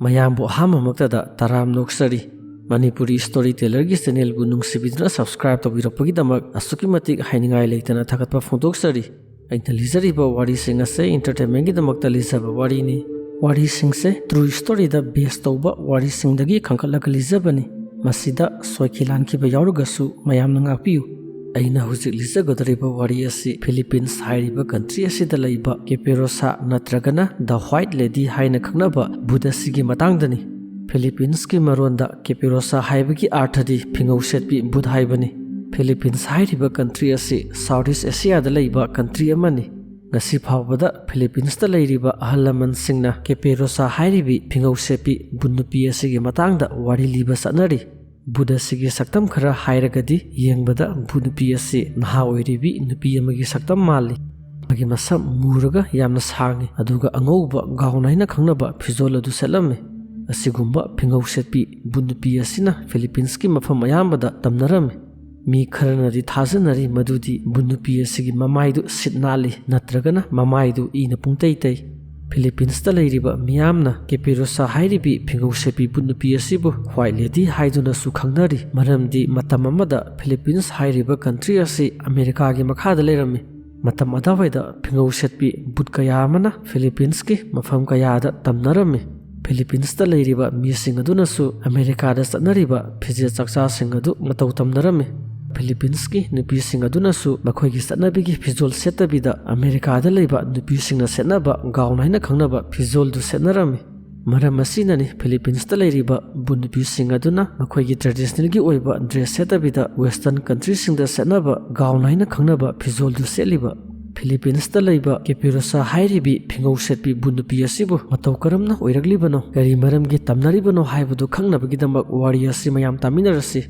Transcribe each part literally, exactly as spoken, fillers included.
ꯃꯌꯥꯝꯕꯨ ꯑꯍꯥꯟꯕꯃꯛꯇꯗ ꯇꯔꯥꯝꯅ ꯑꯣꯛꯆꯔꯤ꯫ Manipuri story ꯇꯦꯂꯔꯒꯤ ꯆꯦꯅꯦꯜꯕꯨ ꯅꯨꯡꯁꯤꯕꯤꯗꯨꯅ subscribe ꯇꯧꯕꯤꯔꯛꯄꯒꯤꯗꯃꯛ ꯑꯁꯨꯛꯀꯤ ꯃꯇꯤꯛ ꯍꯥꯏꯅꯤꯡꯉꯥꯏ ꯂꯩꯇꯅ ꯊꯥꯒꯠꯄ ꯐꯣꯡꯗꯣꯛꯆꯔꯤ꯫ ꯑꯩꯅ ꯂꯤꯖꯔꯤꯕ ꯋꯥꯔꯤꯁꯤꯡ ꯑꯁꯦ ꯏꯟꯇꯔꯇꯦꯟꯃꯦꯟꯒꯤꯗꯃꯛꯇ ꯂꯤꯖꯕ ꯋꯥꯔꯤꯅꯤ꯫ ꯋꯥꯔꯤꯁꯤꯡꯁꯦ ꯇ꯭ꯔꯨ ꯁ꯭ꯇꯣꯔꯤꯗ ꯕꯦꯁ ꯇꯧꯕ ꯋꯥꯔꯤꯁꯤꯡꯗꯒꯤ ꯈꯟꯒꯠꯂꯒ ꯂꯤꯖꯕꯅꯤ꯫ ꯃꯁꯤꯗ ꯁꯣꯏꯈꯤ ꯂꯥꯟꯈꯤꯕ ꯌꯥꯎꯔꯒꯁꯨ ꯃꯌꯥꯝꯅ ꯉꯥꯛꯄꯤꯌꯨ꯫ ꯑꯩꯅ ꯍꯧꯖꯤꯛ ꯂꯤꯖꯒꯗꯧꯔꯤꯕ ꯋꯥꯔꯤ ꯑꯁꯤ ꯐꯤꯂꯤꯄꯤꯟꯁ ꯍꯥꯏꯔꯤꯕ ꯀꯟꯇ꯭ꯔꯤ ꯑꯁꯤꯗ ꯂꯩꯕ ꯀꯦꯄꯦꯔꯣꯁꯥ ꯅꯠꯇ꯭ꯔꯒꯅ ꯗ ꯋꯥꯏꯠ ꯂꯦꯗꯤ ꯍꯥꯏꯅ ꯈꯪꯅꯕ ꯕꯨꯠ ꯑꯁꯤꯒꯤ ꯃꯇꯥꯡꯗꯅꯤ꯫ ꯐꯤꯂꯤꯄꯤꯟꯁꯀꯤ ꯃꯔꯣꯟꯗ ꯀꯦꯄꯦꯔꯣꯁꯥ ꯍꯥꯏꯕꯒꯤ ꯑꯥꯔꯊꯗꯤ ꯐꯤꯉꯧ ꯁꯦꯠꯄꯤ ꯕꯨꯠ ꯍꯥꯏꯕꯅꯤ꯫ ꯐꯤꯂꯤꯄꯤꯟꯁ ꯍꯥꯏꯔꯤꯕ ꯀꯟꯇ꯭ꯔꯤ ꯑꯁꯤ ꯁꯥꯎꯠ ꯏꯁ ꯑꯦꯁꯤꯌꯥꯗ ꯂꯩꯕ ꯀꯟꯇ꯭ꯔꯤ ꯑꯃꯅꯤ꯫ ꯉꯁꯤ ꯐꯥꯎꯕꯗ ꯐꯤꯂꯤꯄꯤꯟꯁꯇ ꯂꯩꯔꯤꯕ ꯑꯍꯜ ꯂꯃꯟꯁꯤꯡꯅ ꯀꯦꯄꯦꯔꯣꯁꯥ ꯍꯥꯏꯔꯤꯕꯤ ꯐꯤꯉꯧ ꯁꯦꯠꯄꯤ ꯕꯨꯠ ꯅꯨꯄꯤ ꯑꯁꯤꯒꯤ ꯃꯇꯥꯡꯗ ꯋꯥꯔꯤ ꯂꯤꯕ ꯆꯠꯅꯔꯤ꯫ ꯕꯨꯠ ꯑꯁꯤꯒꯤ ꯁꯛꯇꯝ ꯈꯔ ꯍꯥꯏꯔꯒꯗꯤ, ꯌꯦꯡꯕꯗ ꯕꯨꯠ ꯅꯨꯄꯤ ꯑꯁꯤ ꯅꯍꯥ ꯑꯣꯏꯔꯤꯕꯤ ꯅꯨꯄꯤ ꯑꯃꯒꯤ ꯁꯛꯇꯝ ꯃꯥꯜꯂꯤ꯫ ꯃꯥꯒꯤ ꯃꯁꯝ ꯃꯨꯔꯒ ꯌꯥꯝꯅ ꯁꯥꯡꯉꯤ, ꯑꯗꯨꯒ ꯑꯉꯧꯕ ꯒꯥꯎꯟ ꯍꯥꯏꯅ ꯈꯪꯅꯕ ꯐꯤꯖꯣꯜ ꯑꯗꯨ ꯁꯦꯠꯂꯝꯃꯤ꯫ ꯑꯁꯤꯒꯨꯝꯕ ꯐꯤꯉꯧ ꯁꯦꯠꯄꯤ ꯕꯨꯠ ꯅꯨꯄꯤ ꯑꯁꯤꯅ ꯐꯤꯂꯤꯄꯤꯟꯁꯀꯤ ꯃꯐꯝ ꯑꯌꯥꯝꯕꯗ ꯇꯝꯅꯔꯝꯃꯤ꯫ ꯃꯤ ꯈꯔꯅꯗꯤ ꯊꯥꯖꯅꯔꯤ ꯃꯗꯨꯗꯤ ꯕꯨꯠ ꯅꯨꯄꯤ ꯑꯁꯤꯒꯤ ꯃꯃꯥꯏꯗꯨ ꯁꯤꯠ ꯅꯥꯜꯂꯤ, ꯅꯠꯇ꯭ꯔꯒꯅ ꯃꯃꯥꯏꯗꯨ ꯏꯅ ꯄꯨꯡꯇꯩ ꯇꯩ꯫ ꯐꯤꯂꯤꯄꯤꯟꯁꯇ ꯂꯩꯔꯤꯕ ꯃꯤꯌꯥꯝꯅ ꯀꯦꯄꯦꯔꯣꯁꯥ ꯍꯥꯏꯔꯤꯕꯤ ꯐꯤꯉꯧ ꯁꯦꯠꯄꯤ ꯕꯨꯠ ꯅꯨꯄꯤ ꯑꯁꯤꯕꯨ ꯋꯥꯏꯠ ꯂꯦꯗꯤ ꯍꯥꯏꯗꯨꯅꯁꯨ ꯈꯪꯅꯔꯤ, ꯃꯔꯝꯗꯤ ꯃꯇꯝ ꯑꯃꯗ ꯐꯤꯂꯤꯄꯤꯟꯁ ꯍꯥꯏꯔꯤꯕ ꯀꯟꯇ꯭ꯔꯤ ꯑꯁꯤ ꯑꯃꯦꯔꯤꯀꯥꯒꯤ ꯃꯈꯥꯗ ꯂꯩꯔꯝꯃꯤ꯫ ꯃꯇꯝ ꯑꯗꯨꯋꯥꯏꯗ ꯐꯤꯉꯧ ꯁꯦꯠꯄꯤ ꯕꯨꯠ ꯀꯌꯥ ꯑꯃꯅ ꯐꯤꯂꯤꯄꯤꯟꯁꯀꯤ ꯃꯐꯝ ꯀꯌꯥꯗ ꯇꯝꯅꯔꯝꯃꯤ꯫ ꯐꯤꯂꯤꯄꯤꯟꯁꯇ ꯂꯩꯔꯤꯕ ꯃꯤꯁꯤꯡ ꯑꯗꯨꯅꯁꯨ ꯑꯃꯦꯔꯤꯀꯥꯗ ꯆꯠꯅꯔꯤꯕ ꯐꯤꯖꯦꯠ ꯆꯥꯛꯆꯥꯁꯤꯡ ꯑꯗꯨ ꯃꯇꯧ ꯇꯝꯅꯔꯝꯃꯤ꯫ ꯐꯤꯂꯤꯄꯤꯟꯁꯀꯤ ꯅꯨꯄꯤꯁꯤꯡ ꯑꯗꯨꯅꯁꯨ ꯃꯈꯣꯏꯒꯤ ꯆꯠꯅꯕꯤꯒꯤ ꯐꯤꯖꯣꯜ ꯁꯦꯠꯇꯕꯤꯗ ꯑꯃꯦꯔꯤꯀꯥꯗ ꯂꯩꯕ ꯅꯨꯄꯤꯁꯤꯡꯅ ꯁꯦꯠꯅꯕ ꯒꯥꯎꯟ ꯍꯥꯏꯅ ꯈꯪꯅꯕ ꯐꯤꯖꯣꯜꯗꯨ ꯁꯦꯠꯅꯔꯝꯃꯤ꯫ ꯃꯔꯝ ꯑꯁꯤꯅꯅꯤ ꯐꯤꯂꯤꯄꯤꯟꯁꯇ ꯂꯩꯔꯤꯕ ꯕꯨꯠ ꯅꯨꯄꯤꯁꯤꯡ ꯑꯗꯨꯅ ꯃꯈꯣꯏꯒꯤ ꯇ꯭ꯔꯦꯗꯤꯁꯅꯦꯜꯒꯤ ꯑꯣꯏꯕ ꯗ꯭ꯔꯦꯁ ꯁꯦꯠꯇꯕꯤꯗ ꯋꯦꯁꯇꯔꯟ ꯀꯟꯇ꯭ꯔꯤꯁꯤꯡꯗ ꯁꯦꯠꯅꯕ ꯒꯥꯎꯟ ꯍꯥꯏꯅ ꯈꯪꯅꯕ ꯐꯤꯖꯣꯜꯗꯨ ꯁꯦꯠꯂꯤꯕ꯫ ꯐꯤꯂꯤꯄꯤꯟꯁꯇ ꯂꯩꯕ ꯀꯦꯄꯦꯔꯣꯁꯥ ꯍꯥꯏꯔꯤꯕꯤ ꯐꯤꯉꯧ ꯁꯦꯠꯄꯤ ꯕꯨꯠ ꯅꯨꯄꯤ ꯑꯁꯤꯕꯨ ꯃꯇꯧ ꯀꯔꯝꯅ ꯑꯣꯏꯔꯛꯂꯤꯕꯅꯣ? ꯀꯔꯤ ꯃꯔꯝꯒꯤ ꯇꯝꯅꯔꯤꯕꯅꯣ ꯍꯥꯏꯕꯗꯨ ꯈꯪꯅꯕꯒꯤꯗꯃꯛ ꯋꯥꯔꯤ ꯑꯁꯤ ꯃꯌꯥꯝ ꯇꯥꯃꯤꯟꯅꯔꯁꯤ꯫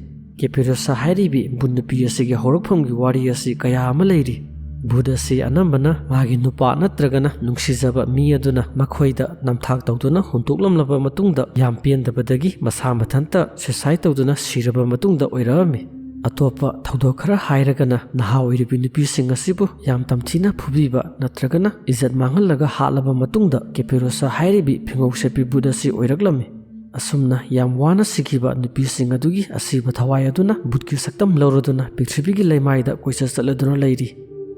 ꯀꯦꯄꯦꯔꯣꯁꯥ ꯍꯥꯏꯔꯤꯕꯤ ꯕꯨꯠ ꯅꯨꯄꯤ ꯑꯁꯤꯒꯤ ꯍꯧꯔꯛꯐꯝꯒꯤ ꯋꯥꯔꯤ ꯑꯁꯤ ꯀꯌꯥ ꯑꯃ ꯂꯩꯔꯤ꯫ ꯕꯨꯠ ꯑꯁꯤ ꯑꯅꯝꯕꯅ ꯃꯥꯒꯤ ꯅꯨꯄꯥ ꯅꯠꯇ꯭ꯔꯒꯅ ꯅꯨꯡꯁꯤꯖꯕ ꯃꯤ ꯑꯗꯨꯅ ꯃꯈꯣꯏꯗ ꯅꯝꯊꯥꯛ ꯇꯧꯗꯨꯅ ꯍꯨꯟꯗꯣꯛꯂꯝꯂꯕ ꯃꯇꯨꯡꯗ, ꯌꯥꯝ ꯄꯦꯟꯗꯕꯗꯒꯤ ꯃꯁꯥ ꯃꯊꯟꯇ ꯁꯨꯏꯁꯥꯏꯗ ꯇꯧꯗꯨꯅ ꯁꯤꯔꯕ ꯃꯇꯨꯡꯗ ꯑꯣꯏꯔꯛꯑꯝꯃꯤ꯫ ꯑꯇꯣꯞꯄ ꯊꯧꯗꯣꯛ ꯈꯔ ꯍꯥꯏꯔꯒꯅ, ꯅꯍꯥ ꯑꯣꯏꯔꯤꯕꯤ ꯅꯨꯄꯤꯁꯤꯡ ꯑꯁꯤꯕꯨ ꯌꯥꯝ ꯇꯝꯊꯤꯅ ꯐꯨꯕꯤꯕ ꯅꯠꯇ꯭ꯔꯒꯅ ꯏꯖꯠ ꯃꯥꯡꯍꯜꯂꯒ ꯍꯥꯠꯂꯕ ꯃꯇꯨꯡꯗ ꯀꯦꯄꯦꯔꯣꯁꯥ ꯍꯥꯏꯔꯤꯕꯤ ꯐꯤꯉꯧ ꯁꯦꯠꯄꯤ ꯚꯨꯠ ꯑꯁꯤ ꯑꯣꯏꯔꯛꯂꯝꯃꯤ꯫ ꯑꯁꯨꯝꯅ ꯌꯥꯝ ꯋꯥꯅ ꯁꯤꯈꯤꯕ ꯅꯨꯄꯤꯁꯤꯡ ꯑꯗꯨꯒꯤ ꯑꯁꯤꯕ ꯊꯋꯥꯏ ꯑꯗꯨꯅ ꯚꯨꯠꯀꯤ ꯁꯛꯇꯝ ꯂꯧꯔꯗꯨꯅ ꯄ꯭ꯔꯤꯊꯤꯕꯤꯒꯤ ꯂꯩꯃꯥꯏꯗ ꯀꯣꯏꯆꯠ ꯆꯠꯂꯗꯨꯅ ꯂꯩꯔꯤ꯫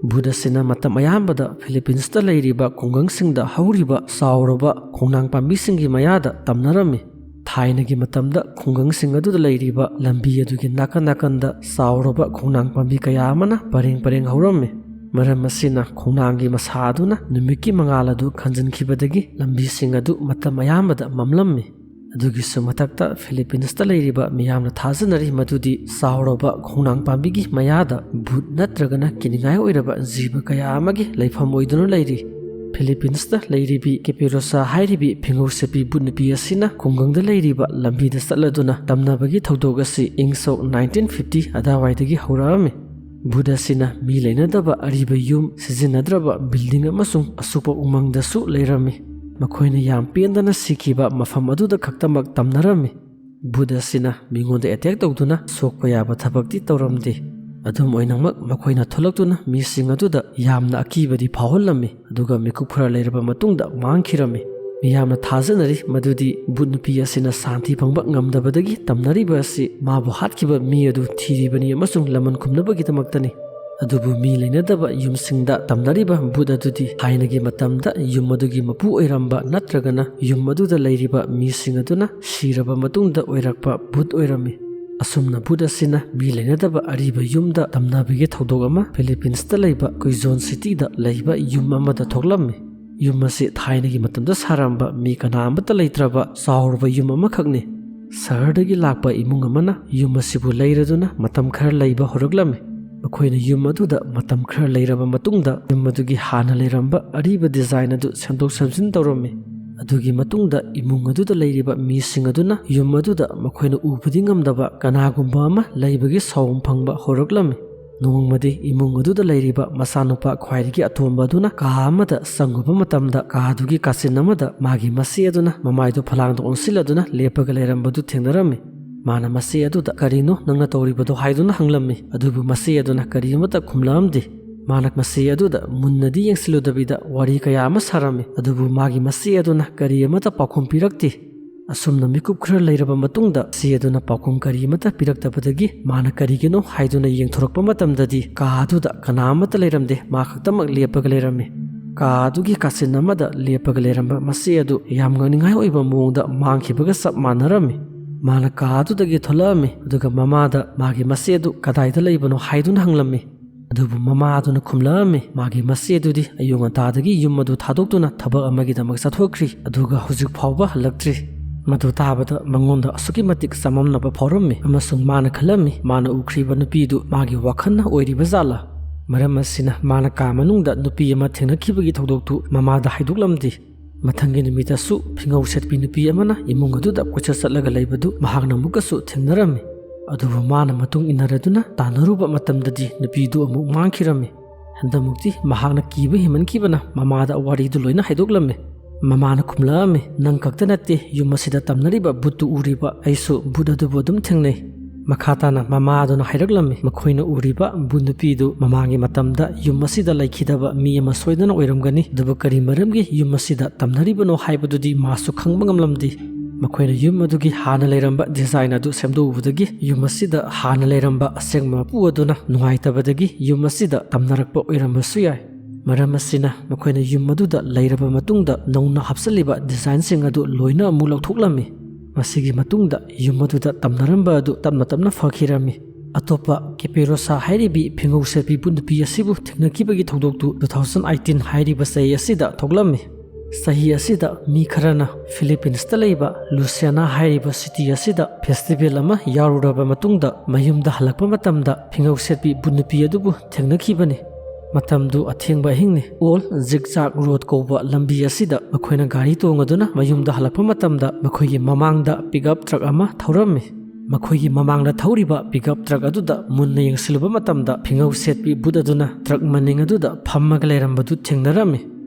ꯚꯨꯠ ꯑꯁꯤꯅ ꯃꯇꯝ ꯑꯌꯥꯝꯕꯗ ꯐꯤꯂꯤꯄꯤꯟꯁꯇ ꯂꯩꯔꯤꯕ ꯈꯨꯡꯒꯪꯁꯤꯡꯗ ꯍꯧꯔꯤꯕ ꯆꯥꯎꯔꯕ ꯈꯣꯡꯅꯥꯡ ꯄꯥꯝꯕꯤꯁꯤꯡꯒꯤ ꯃꯌꯥꯗ ꯇꯝꯅꯔꯝꯃꯤ꯫ ꯊꯥꯏꯅꯒꯤ ꯃꯇꯝꯗ ꯈꯨꯡꯒꯪꯁꯤꯡ ꯑꯗꯨꯗ ꯂꯩꯔꯤꯕ ꯂꯝꯕꯤ ꯑꯗꯨꯒꯤ ꯅꯥꯀꯟ ꯅꯥꯀꯟꯗ ꯆꯥꯎꯔꯕ ꯈꯣꯡꯅꯥꯡ ꯄꯥꯝꯕꯤ ꯀꯌꯥ ꯑꯃꯅ ꯄꯔꯦꯡ ꯄꯔꯦꯡ ꯍꯧꯔꯝꯃꯤ꯫ ꯃꯔꯝ ꯑꯁꯤꯅ ꯈꯣꯡꯅꯥꯡꯒꯤ ꯃꯁꯥ ꯑꯗꯨꯅ ꯅꯨꯃꯤꯠꯀꯤ ꯃꯉꯥꯜ ꯑꯗꯨ ꯈꯟꯖꯤꯟꯈꯤꯕꯗꯒꯤ ꯂꯝꯕꯤꯁꯤꯡ ꯑꯗꯨ ꯃꯇꯝ ꯑꯌꯥꯝꯕꯗ ꯃꯝꯂꯝꯃꯤ꯫ ꯑꯗꯨꯒꯤꯁꯨ ꯃꯊꯛꯇ ꯐꯤꯂꯤꯄꯤꯟꯁꯇ ꯂꯩꯔꯤꯕ ꯃꯤꯌꯥꯝꯅ ꯊꯥꯖꯅꯔꯤ ꯃꯗꯨꯗꯤ ꯆꯥꯎꯔꯕ ꯈꯣꯡꯅꯥꯡ ꯄꯥꯝꯕꯤꯒꯤ ꯃꯌꯥꯗ ꯚꯨꯠ ꯅꯠꯇ꯭ꯔꯒꯅ ꯀꯤꯅꯤꯡꯉꯥꯏ ꯑꯣꯏꯔꯕ ꯖꯤꯕ ꯀꯌꯥ ꯑꯃꯒꯤ ꯂꯩꯐꯝ ꯑꯣꯏꯗꯨꯅ ꯂꯩꯔꯤ꯫ ꯐꯤꯂꯤꯄꯤꯟꯁꯇ ꯂꯩꯔꯤꯕꯤ ꯀꯦꯄꯦꯔꯣꯁꯥ ꯍꯥꯏꯔꯤꯕꯤ ꯐꯤꯉꯧ ꯁꯦꯠꯄꯤ ꯚꯨꯠ ꯅꯨꯄꯤ ꯑꯁꯤꯅ ꯈꯨꯡꯒꯪꯗ ꯂꯩꯔꯤꯕ ꯂꯝꯕꯤꯗ ꯆꯠꯂꯗꯨꯅ ꯇꯝꯅꯕꯒꯤ ꯊꯧꯗꯣꯛ ꯑꯁꯤ ꯏꯪ ꯁꯣꯛ ꯅꯥꯏꯟꯇꯤꯟ ꯐꯤꯐꯇꯤ ꯑꯗꯥꯋꯥꯏꯗꯒꯤ ꯍꯧꯔꯛꯑꯝꯃꯤ꯫ ꯚꯨꯠ ꯑꯁꯤꯅ ꯃꯤ ꯂꯩꯅꯗꯕ ꯑꯔꯤꯕ ꯌꯨꯝ, ꯁꯤꯖꯤꯟꯅꯗ꯭ꯔꯕ ꯕꯤꯜꯗꯤꯡ ꯑꯃꯁꯨꯡ ꯑꯁꯨꯛꯄ ꯎꯃꯪꯗꯁꯨ ꯂꯩꯔꯝꯃꯤ꯫ ꯃꯈꯣꯏꯅ ꯌꯥꯝ ꯄꯦꯟꯗꯅ ꯁꯤꯈꯤꯕ ꯃꯐꯝ ꯑꯗꯨꯗ ꯈꯛꯇꯃꯛ ꯇꯝꯅꯔꯝꯃꯤ꯫ ꯚꯨꯠ ꯑꯁꯤꯅ ꯃꯤꯉꯣꯟꯗ ꯑꯦꯇꯦꯛ ꯇꯧꯗꯨꯅ ꯁꯣꯛꯄ ꯌꯥꯕ ꯊꯕꯛꯇꯤ ꯇꯧꯔꯝꯗꯦ꯫ ꯑꯗꯨꯝ ꯑꯣꯏꯅꯃꯛ, ꯃꯈꯣꯏꯅ ꯊꯣꯛꯂꯛꯇꯨꯅ ꯃꯤꯁꯤꯡ ꯑꯗꯨꯗ ꯌꯥꯝꯅ ꯑꯀꯤꯕꯗꯤ ꯐꯥꯎꯍꯜꯂꯝꯃꯤ, ꯑꯗꯨꯒ ꯃꯤꯀꯨꯞ ꯈꯔ ꯂꯩꯔꯕ ꯃꯇꯨꯡꯗ ꯃꯥꯡꯈꯤꯔꯝꯃꯤ꯫ ꯃꯤꯌꯥꯝꯅ ꯊꯥꯖꯅꯔꯤ ꯃꯗꯨꯗꯤ ꯚꯨꯠ ꯅꯨꯄꯤ ꯑꯁꯤꯅ ꯁꯥꯟꯇꯤ ꯐꯪꯕ ꯉꯝꯗꯕꯗꯒꯤ ꯇꯝꯅꯔꯤꯕ ꯑꯁꯤ ꯃꯥꯕꯨ ꯍꯥꯠꯈꯤꯕ ꯃꯤ ꯑꯗꯨ ꯊꯤꯔꯤꯕꯅꯤ ꯑꯃꯁꯨꯡ ꯂꯃꯟ ꯈꯨꯝꯅꯕꯒꯤꯗꯃꯛꯇꯅꯤ꯫ ꯑꯗꯨꯕꯨ ꯃꯤ ꯂꯩꯅꯗꯕ ꯌꯨꯝꯁꯤꯡꯗ ꯇꯝꯅꯔꯤꯕ ꯚꯨꯠ ꯑꯗꯨꯗꯤ ꯊꯥꯏꯅꯒꯤ ꯃꯇꯝꯗ ꯌꯨꯝ ꯑꯗꯨꯒꯤ ꯃꯄꯨ ꯑꯣꯏꯔꯝꯕ ꯅꯠꯇ꯭ꯔꯒꯅ ꯌꯨꯝ ꯑꯗꯨꯗ ꯂꯩꯔꯤꯕ ꯃꯤꯁꯤꯡ ꯑꯗꯨꯅ ꯁꯤꯔꯕ ꯃꯇꯨꯡꯗ ꯑꯣꯏꯔꯛꯄ ꯚꯨꯠ ꯑꯣꯏꯔꯝꯃꯤ꯫ ꯑꯁꯨꯝꯅ ꯚꯨꯠ ꯑꯁꯤꯅ ꯃꯤ ꯂꯩꯅꯗꯕ ꯑꯔꯤꯕ ꯌꯨꯝꯗ ꯇꯝꯅꯕꯒꯤ ꯊꯧꯗꯣꯛ ꯑꯃ ꯐꯤꯂꯤꯄꯤꯟꯁꯇ ꯂꯩꯕ ꯀꯨꯏꯖꯣꯟ ꯁꯤꯇꯤꯗ ꯂꯩꯕ ꯌꯨꯝ ꯑꯃꯗ ꯊꯣꯛꯂꯝꯃꯤ꯫ ꯌꯨꯝ ꯑꯁꯤ ꯊꯥꯏꯅꯒꯤ ꯃꯇꯝꯗ ꯁꯥꯔꯝꯕ ꯃꯤ ꯀꯅꯥ ꯑꯃꯠꯇ ꯂꯩꯇ꯭ꯔꯕ ꯆꯥꯎꯔꯕ ꯌꯨꯝ ꯑꯃꯈꯛꯅꯤ꯫ ꯁꯍꯔꯗꯒꯤ ꯂꯥꯛꯄ ꯏꯃꯨꯡ ꯑꯃꯅ ꯌꯨꯝ ꯑꯁꯤꯕꯨ ꯂꯩꯔꯗꯨꯅ ꯃꯇꯝ ꯈꯔ ꯂꯩꯕ ꯍꯧꯔꯛꯂꯝꯃꯤ꯫ ꯃꯈꯣꯏꯅ ꯌꯨꯝ ꯑꯗꯨꯗ ꯃꯇꯝ ꯈꯔ ꯂꯩꯔꯕ ꯃꯇꯨꯡꯗ ꯌꯨꯝ ꯑꯗꯨꯒꯤ ꯍꯥꯟꯅ ꯂꯩꯔꯝꯕ ꯑꯔꯤꯕ ꯗꯤꯖꯥꯏꯟ ꯑꯗꯨ ꯁꯦꯝꯗꯣꯛ ꯁꯦꯝꯖꯤꯟ ꯇꯧꯔꯝꯃꯤ꯫ ꯑꯗꯨꯒꯤ ꯃꯇꯨꯡꯗ ꯏꯃꯨꯡ ꯑꯗꯨꯗ ꯂꯩꯔꯤꯕ ꯃꯤꯁꯤꯡ ꯑꯗꯨꯅ ꯌꯨꯝ ꯑꯗꯨꯗ ꯃꯈꯣꯏꯅ ꯎꯕꯗꯤ ꯉꯝꯗꯕ ꯀꯅꯥꯒꯨꯝꯕ ꯑꯃ ꯂꯩꯕꯒꯤ ꯁꯥꯑꯣꯝ ꯐꯪꯕ ꯍꯧꯔꯛꯂꯝꯃꯤ꯫ ꯅꯣꯡꯃꯗꯤ ꯏꯃꯨꯡ ꯑꯗꯨꯗ ꯂꯩꯔꯤꯕ ꯃꯆꯥꯅꯨꯄꯥ ꯈ꯭ꯋꯥꯏꯗꯒꯤ ꯑꯇꯣꯝꯕ ꯑꯗꯨꯅ ꯀꯥ ꯑꯃꯗ ꯆꯪꯉꯨꯕ ꯃꯇꯝꯗ ꯀꯥꯗꯨꯒꯤ ꯀꯥꯆꯤꯟ ꯑꯃꯗ ꯃꯥꯒꯤ ꯃꯆꯦ ꯑꯗꯨꯅ ꯃꯃꯥꯏꯗꯨ ꯐꯂꯥꯡꯗ ꯑꯣꯟꯁꯤꯜꯂꯗꯨꯅ ꯂꯦꯞꯄꯒ ꯂꯩꯔꯝꯕꯗꯨ ꯊꯦꯡꯅꯔꯝꯃꯤ꯫ ꯃꯥꯅ ꯃꯆꯦ ꯑꯗꯨꯗ "ꯀꯔꯤꯅꯣ ꯅꯪꯅ ꯇꯧꯔꯤꯕꯗꯣ?" ꯍꯥꯏꯗꯨꯅ ꯍꯪꯂꯝꯃꯤ꯫ ꯑꯗꯨꯕꯨ ꯃꯆꯦ ꯑꯗꯨꯅ ꯀꯔꯤ ꯑꯃꯠꯇ ꯈꯨꯝꯂꯛꯑꯝꯗꯦ꯫ ꯃꯥꯅ ꯃꯆꯦ ꯑꯗꯨꯗ ꯃꯨꯟꯅꯗꯤ ꯌꯦꯡꯁꯤꯜꯂꯨꯗꯕꯤꯗ ꯋꯥꯔꯤ ꯀꯌꯥ ꯑꯃ ꯁꯥꯔꯝꯃꯤ꯫ ꯑꯗꯨꯕꯨ ꯃꯥꯒꯤ ꯃꯆꯦ ꯑꯗꯨꯅ ꯀꯔꯤ ꯑꯃꯠꯇ ꯄꯥꯎꯈꯨꯝ ꯄꯤꯔꯛꯇꯦ꯫ ꯑꯁꯨꯝꯅ ꯃꯤꯀꯨꯞ ꯈꯔ ꯂꯩꯔꯕ ꯃꯇꯨꯡꯗ ꯃꯆꯦ ꯑꯗꯨꯅ ꯄꯥꯎꯈꯨꯝ ꯀꯔꯤ ꯑꯃꯠꯇ ꯄꯤꯔꯛꯇꯕꯗꯒꯤ ꯃꯥꯅ ꯀꯔꯤꯒꯤꯅꯣ ꯍꯥꯏꯗꯨꯅ ꯌꯦꯡꯊꯣꯔꯛꯄ ꯃꯇꯝꯗꯗꯤ ꯀꯥ ꯑꯗꯨꯗ ꯀꯅꯥ ꯑꯃꯠꯇ ꯂꯩꯔꯝꯗꯦ꯫ ꯃꯥ ꯈꯛꯇꯃꯛ ꯂꯦꯞꯄꯒ ꯂꯩꯔꯝꯃꯤ꯫ ꯀꯥ ꯑꯗꯨꯒꯤ ꯀꯥꯆꯤꯟ ꯑꯃꯗ ꯂꯦꯞꯄꯒ ꯂꯩꯔꯝꯕ ꯃꯆꯦ ꯑꯗꯨ ꯌꯥꯝ ꯉꯛꯅꯤꯡꯉꯥꯏ ꯑꯣꯏꯕ ꯃꯑꯣꯡꯗ ꯃꯥꯡꯈꯤꯕꯒ ꯆꯞ ꯃꯥꯟꯅꯔꯝꯃꯤ꯫ ꯃꯥꯅ ꯀꯥ ꯑꯗꯨꯗꯒꯤ ꯊꯣꯛꯂꯛꯑꯝꯃꯤ, ꯑꯗꯨꯒ ꯃꯃꯥꯗ ꯃꯥꯒꯤ ꯃꯆꯦ ꯑꯗꯨ ꯀꯗꯥꯏꯗ ꯂꯩꯕꯅꯣ ꯍꯥꯏꯗꯨꯅ ꯍꯪꯂꯝꯃꯤ꯫ ꯑꯗꯨꯕꯨ ꯃꯃꯥ ꯑꯗꯨꯅ ꯈꯨꯝꯂꯛꯑꯝꯃꯤ, ꯃꯥꯒꯤ ꯃꯆꯦ ꯑꯗꯨꯗꯤ ꯑꯌꯨꯛ ꯉꯟꯇꯥꯗꯒꯤ ꯌꯨꯝ ꯑꯗꯨ ꯊꯥꯗꯣꯛꯇꯨꯅ ꯊꯕꯛ ꯑꯃꯒꯤꯗꯃꯛ ꯆꯠꯊꯣꯛꯈ꯭ꯔꯤ, ꯑꯗꯨꯒ ꯍꯧꯖꯤꯛ ꯐꯥꯎꯕ ꯍꯜꯂꯛꯇ꯭ꯔꯤ꯫ ꯃꯗꯨ ꯇꯥꯕꯗ ꯃꯉꯣꯟꯗ ꯑꯁꯨꯛꯀꯤ ꯃꯇꯤꯛ ꯆꯃꯝꯅꯕ ꯐꯥꯎꯔꯝꯃꯤ, ꯑꯃꯁꯨꯡ ꯃꯥꯅ ꯈꯜꯂꯝꯃꯤ, ꯃꯥꯅ ꯎꯈ꯭ꯔꯤꯕ ꯅꯨꯄꯤꯗꯨ ꯃꯥꯒꯤ ꯋꯥꯈꯜꯅ ꯑꯣꯏꯔꯤꯕ ꯖꯥꯠꯂꯥ? ꯃꯔꯝ ꯑꯁꯤꯅ ꯃꯥꯅ ꯀꯥ ꯃꯅꯨꯡꯗ ꯅꯨꯄꯤ ꯑꯃ ꯊꯦꯡꯅꯈꯤꯕꯒꯤ ꯊꯧꯗꯣꯛꯇꯨ ꯃꯃꯥꯗ ꯍꯥꯏꯗꯣꯛꯂꯝꯗꯦ꯫ ꯃꯊꯪꯒꯤ ꯅꯨꯃꯤꯠꯇꯁꯨ ꯐꯤꯉꯧ ꯁꯦꯠꯄꯤ ꯅꯨꯄꯤ ꯑꯃꯅ ꯏꯃꯨꯡ ꯑꯗꯨꯗ ꯀꯣꯏꯆꯠ ꯆꯠꯂꯒ ꯂꯩꯕꯗꯨ ꯃꯍꯥꯛꯅ ꯑꯃꯨꯛꯀꯁꯨ ꯊꯦꯡꯅꯔꯝꯃꯤ꯫ ꯑꯗꯨꯕꯨ ꯃꯥꯅ ꯃꯇꯨꯡ ꯏꯟꯅꯔꯗꯨꯅ ꯇꯥꯟꯅꯔꯨꯕ ꯃꯇꯝꯗꯗꯤ ꯅꯨꯄꯤꯗꯨ ꯑꯃꯨꯛ ꯃꯥꯡꯈꯤꯔꯝꯃꯤ꯫ ꯍꯟꯗꯛꯃꯨꯛꯇꯤ ꯃꯍꯥꯛꯅ ꯀꯤꯕ ꯍꯦꯟꯃꯟꯈꯤꯕꯅ ꯃꯃꯥꯗ ꯋꯥꯔꯤꯗꯨ ꯂꯣꯏꯅ ꯍꯥꯏꯗꯣꯛꯂꯝꯃꯤ꯫ ꯃꯃꯥꯅ ꯈꯨꯝꯂꯛꯑꯝꯃꯤ, "ꯅꯪ ꯈꯛꯇ ꯅꯠꯇꯦ ꯌꯨꯝ ꯑꯁꯤꯗ ꯇꯝꯅꯔꯤꯕ ꯚꯨꯠꯇꯨ ꯎꯔꯤꯕ, ꯑꯩꯁꯨ ꯚꯨꯠ ꯑꯗꯨꯕꯨ ꯑꯗꯨꯝ ꯊꯦꯡꯅꯩ꯫" ꯃꯈꯥ ꯇꯥꯅ ꯃꯃꯥ ꯑꯗꯨꯅ ꯍꯥꯏꯔꯛꯂꯝꯃꯤ, ꯃꯈꯣꯏꯅ ꯎꯔꯤꯕ ꯚꯨꯠ ꯅꯨꯄꯤꯗꯨ ꯃꯃꯥꯡꯒꯤ ꯃꯇꯝꯗ ꯌꯨꯝ ꯑꯁꯤꯗ ꯂꯩꯈꯤꯗꯕ ꯃꯤ ꯑꯃ ꯁꯣꯏꯗꯅ ꯑꯣꯏꯔꯝꯒꯅꯤ, ꯑꯗꯨꯕꯨ ꯀꯔꯤ ꯃꯔꯝꯒꯤ ꯌꯨꯝ ꯑꯁꯤꯗ ꯇꯝꯅꯔꯤꯕꯅꯣ ꯍꯥꯏꯕꯗꯨꯗꯤ ꯃꯥꯁꯨ ꯈꯪꯕ ꯉꯝꯂꯝꯗꯦ꯫ ꯃꯈꯣꯏꯅ ꯌꯨꯝ ꯑꯗꯨꯒꯤ ꯍꯥꯟꯅ ꯂꯩꯔꯝꯕ ꯗꯤꯖꯥꯏꯟ ꯑꯗꯨ ꯁꯦꯝꯗꯣꯛꯎꯕꯗꯒꯤ ꯌꯨꯝ ꯑꯁꯤꯗ ꯍꯥꯟꯅ ꯂꯩꯔꯝꯕ ꯑꯁꯦꯡꯕ ꯃꯄꯨ ꯑꯗꯨꯅ ꯅꯨꯡꯉꯥꯏꯇꯕꯗꯒꯤ ꯌꯨꯝ ꯑꯁꯤꯗ ꯇꯝꯅꯔꯛꯄ ꯑꯣꯏꯔꯝꯕꯁꯨ ꯌꯥꯏ꯫ ꯃꯔꯝ ꯑꯁꯤꯅ ꯃꯈꯣꯏꯅ ꯌꯨꯝ ꯑꯗꯨꯗ ꯂꯩꯔꯕ ꯃꯇꯨꯡꯗ ꯅꯧꯅ ꯍꯥꯞꯆꯤꯜꯂꯤꯕ ꯗꯤꯖꯥꯏꯟꯁꯤꯡ ꯑꯗꯨ ꯂꯣꯏꯅ ꯑꯃꯨꯛ ꯂꯧꯊꯣꯛꯂꯝꯃꯤ꯫ ꯃꯁꯤꯒꯤ ꯃꯇꯨꯡꯗ ꯌꯨꯝ ꯑꯗꯨꯗ ꯇꯝꯅꯔꯝꯕ ꯑꯗꯨ ꯇꯞꯅ ꯇꯞꯅ ꯐꯈꯤꯔꯝꯃꯤ꯫ ꯑꯇꯣꯞꯄ ꯀꯦꯄꯦꯔꯣꯁꯥ ꯍꯥꯏꯔꯤꯕꯤ ꯐꯤꯉꯧ ꯁꯦꯠꯄꯤ ꯚꯨꯠ ꯅꯨꯄꯤ ꯑꯁꯤꯕꯨ ꯊꯦꯡꯅꯈꯤꯕꯒꯤ ꯊꯧꯗꯣꯛꯇꯨ two thousand eighteen ꯍꯥꯏꯔꯤꯕ ꯆꯍꯤ ꯑꯁꯤꯗ ꯊꯣꯛꯂꯝꯃꯤ꯫ ꯆꯍꯤ ꯑꯁꯤꯗ ꯃꯤ ꯈꯔꯅ ꯐꯤꯂꯤꯄꯤꯟꯁꯇ ꯂꯩꯕ ꯂꯨꯁꯤꯌꯥꯅꯥ ꯍꯥꯏꯔꯤꯕ ꯁꯤꯇꯤ ꯑꯁꯤꯗ ꯐꯦꯁꯇꯤꯚꯦꯜ ꯑꯃ ꯌꯥꯎꯔꯨꯔꯕ ꯃꯇꯨꯡꯗ ꯃꯌꯨꯝꯗ ꯍꯜꯂꯛꯄ ꯃꯇꯝꯗ ꯐꯤꯉꯧ ꯁꯦꯠꯄꯤ ꯚꯨꯠ ꯅꯨꯄꯤ ꯑꯗꯨꯕꯨ ꯊꯦꯡꯅꯈꯤꯕꯅꯤ꯫ ꯃꯇꯝꯗꯨ ꯑꯊꯦꯡꯕ ꯑꯍꯤꯡꯅꯤ꯫ ꯑꯣꯜ ꯖꯤꯛꯖꯥꯛ ꯔꯣꯗ ꯀꯧꯕ ꯂꯝꯕꯤ ꯑꯁꯤꯗ ꯃꯈꯣꯏꯅ ꯒꯥꯔꯤ ꯇꯣꯡꯉꯗꯨꯅ ꯃꯌꯨꯝꯗ ꯍꯜꯂꯛꯄ ꯃꯇꯝꯗ ꯃꯈꯣꯏꯒꯤ ꯃꯃꯥꯡꯗ ꯄꯤꯛꯑꯞ ꯇ꯭ꯔꯛ ꯑꯃ ꯊꯧꯔꯝꯃꯤ꯫ ꯃꯈꯣꯏꯒꯤ ꯃꯃꯥꯡꯗ ꯊꯧꯔꯤꯕ ꯄꯤꯛꯑꯞ ꯇ꯭ꯔꯛ ꯑꯗꯨꯗ ꯃꯨꯟꯅ ꯌꯦꯡꯁꯤꯜꯂꯨꯕ ꯃꯇꯝꯗ ꯐꯤꯉꯧ ꯁꯦꯠꯄꯤ ꯚꯨꯠ ꯑꯗꯨꯅ ꯇ꯭ꯔꯛ ꯃꯅꯤꯡ ꯑꯗꯨꯗ ꯐꯝꯃꯒ ꯂꯩꯔꯝꯕꯗꯨ ꯊꯦꯡꯅꯔꯝꯃꯤ꯫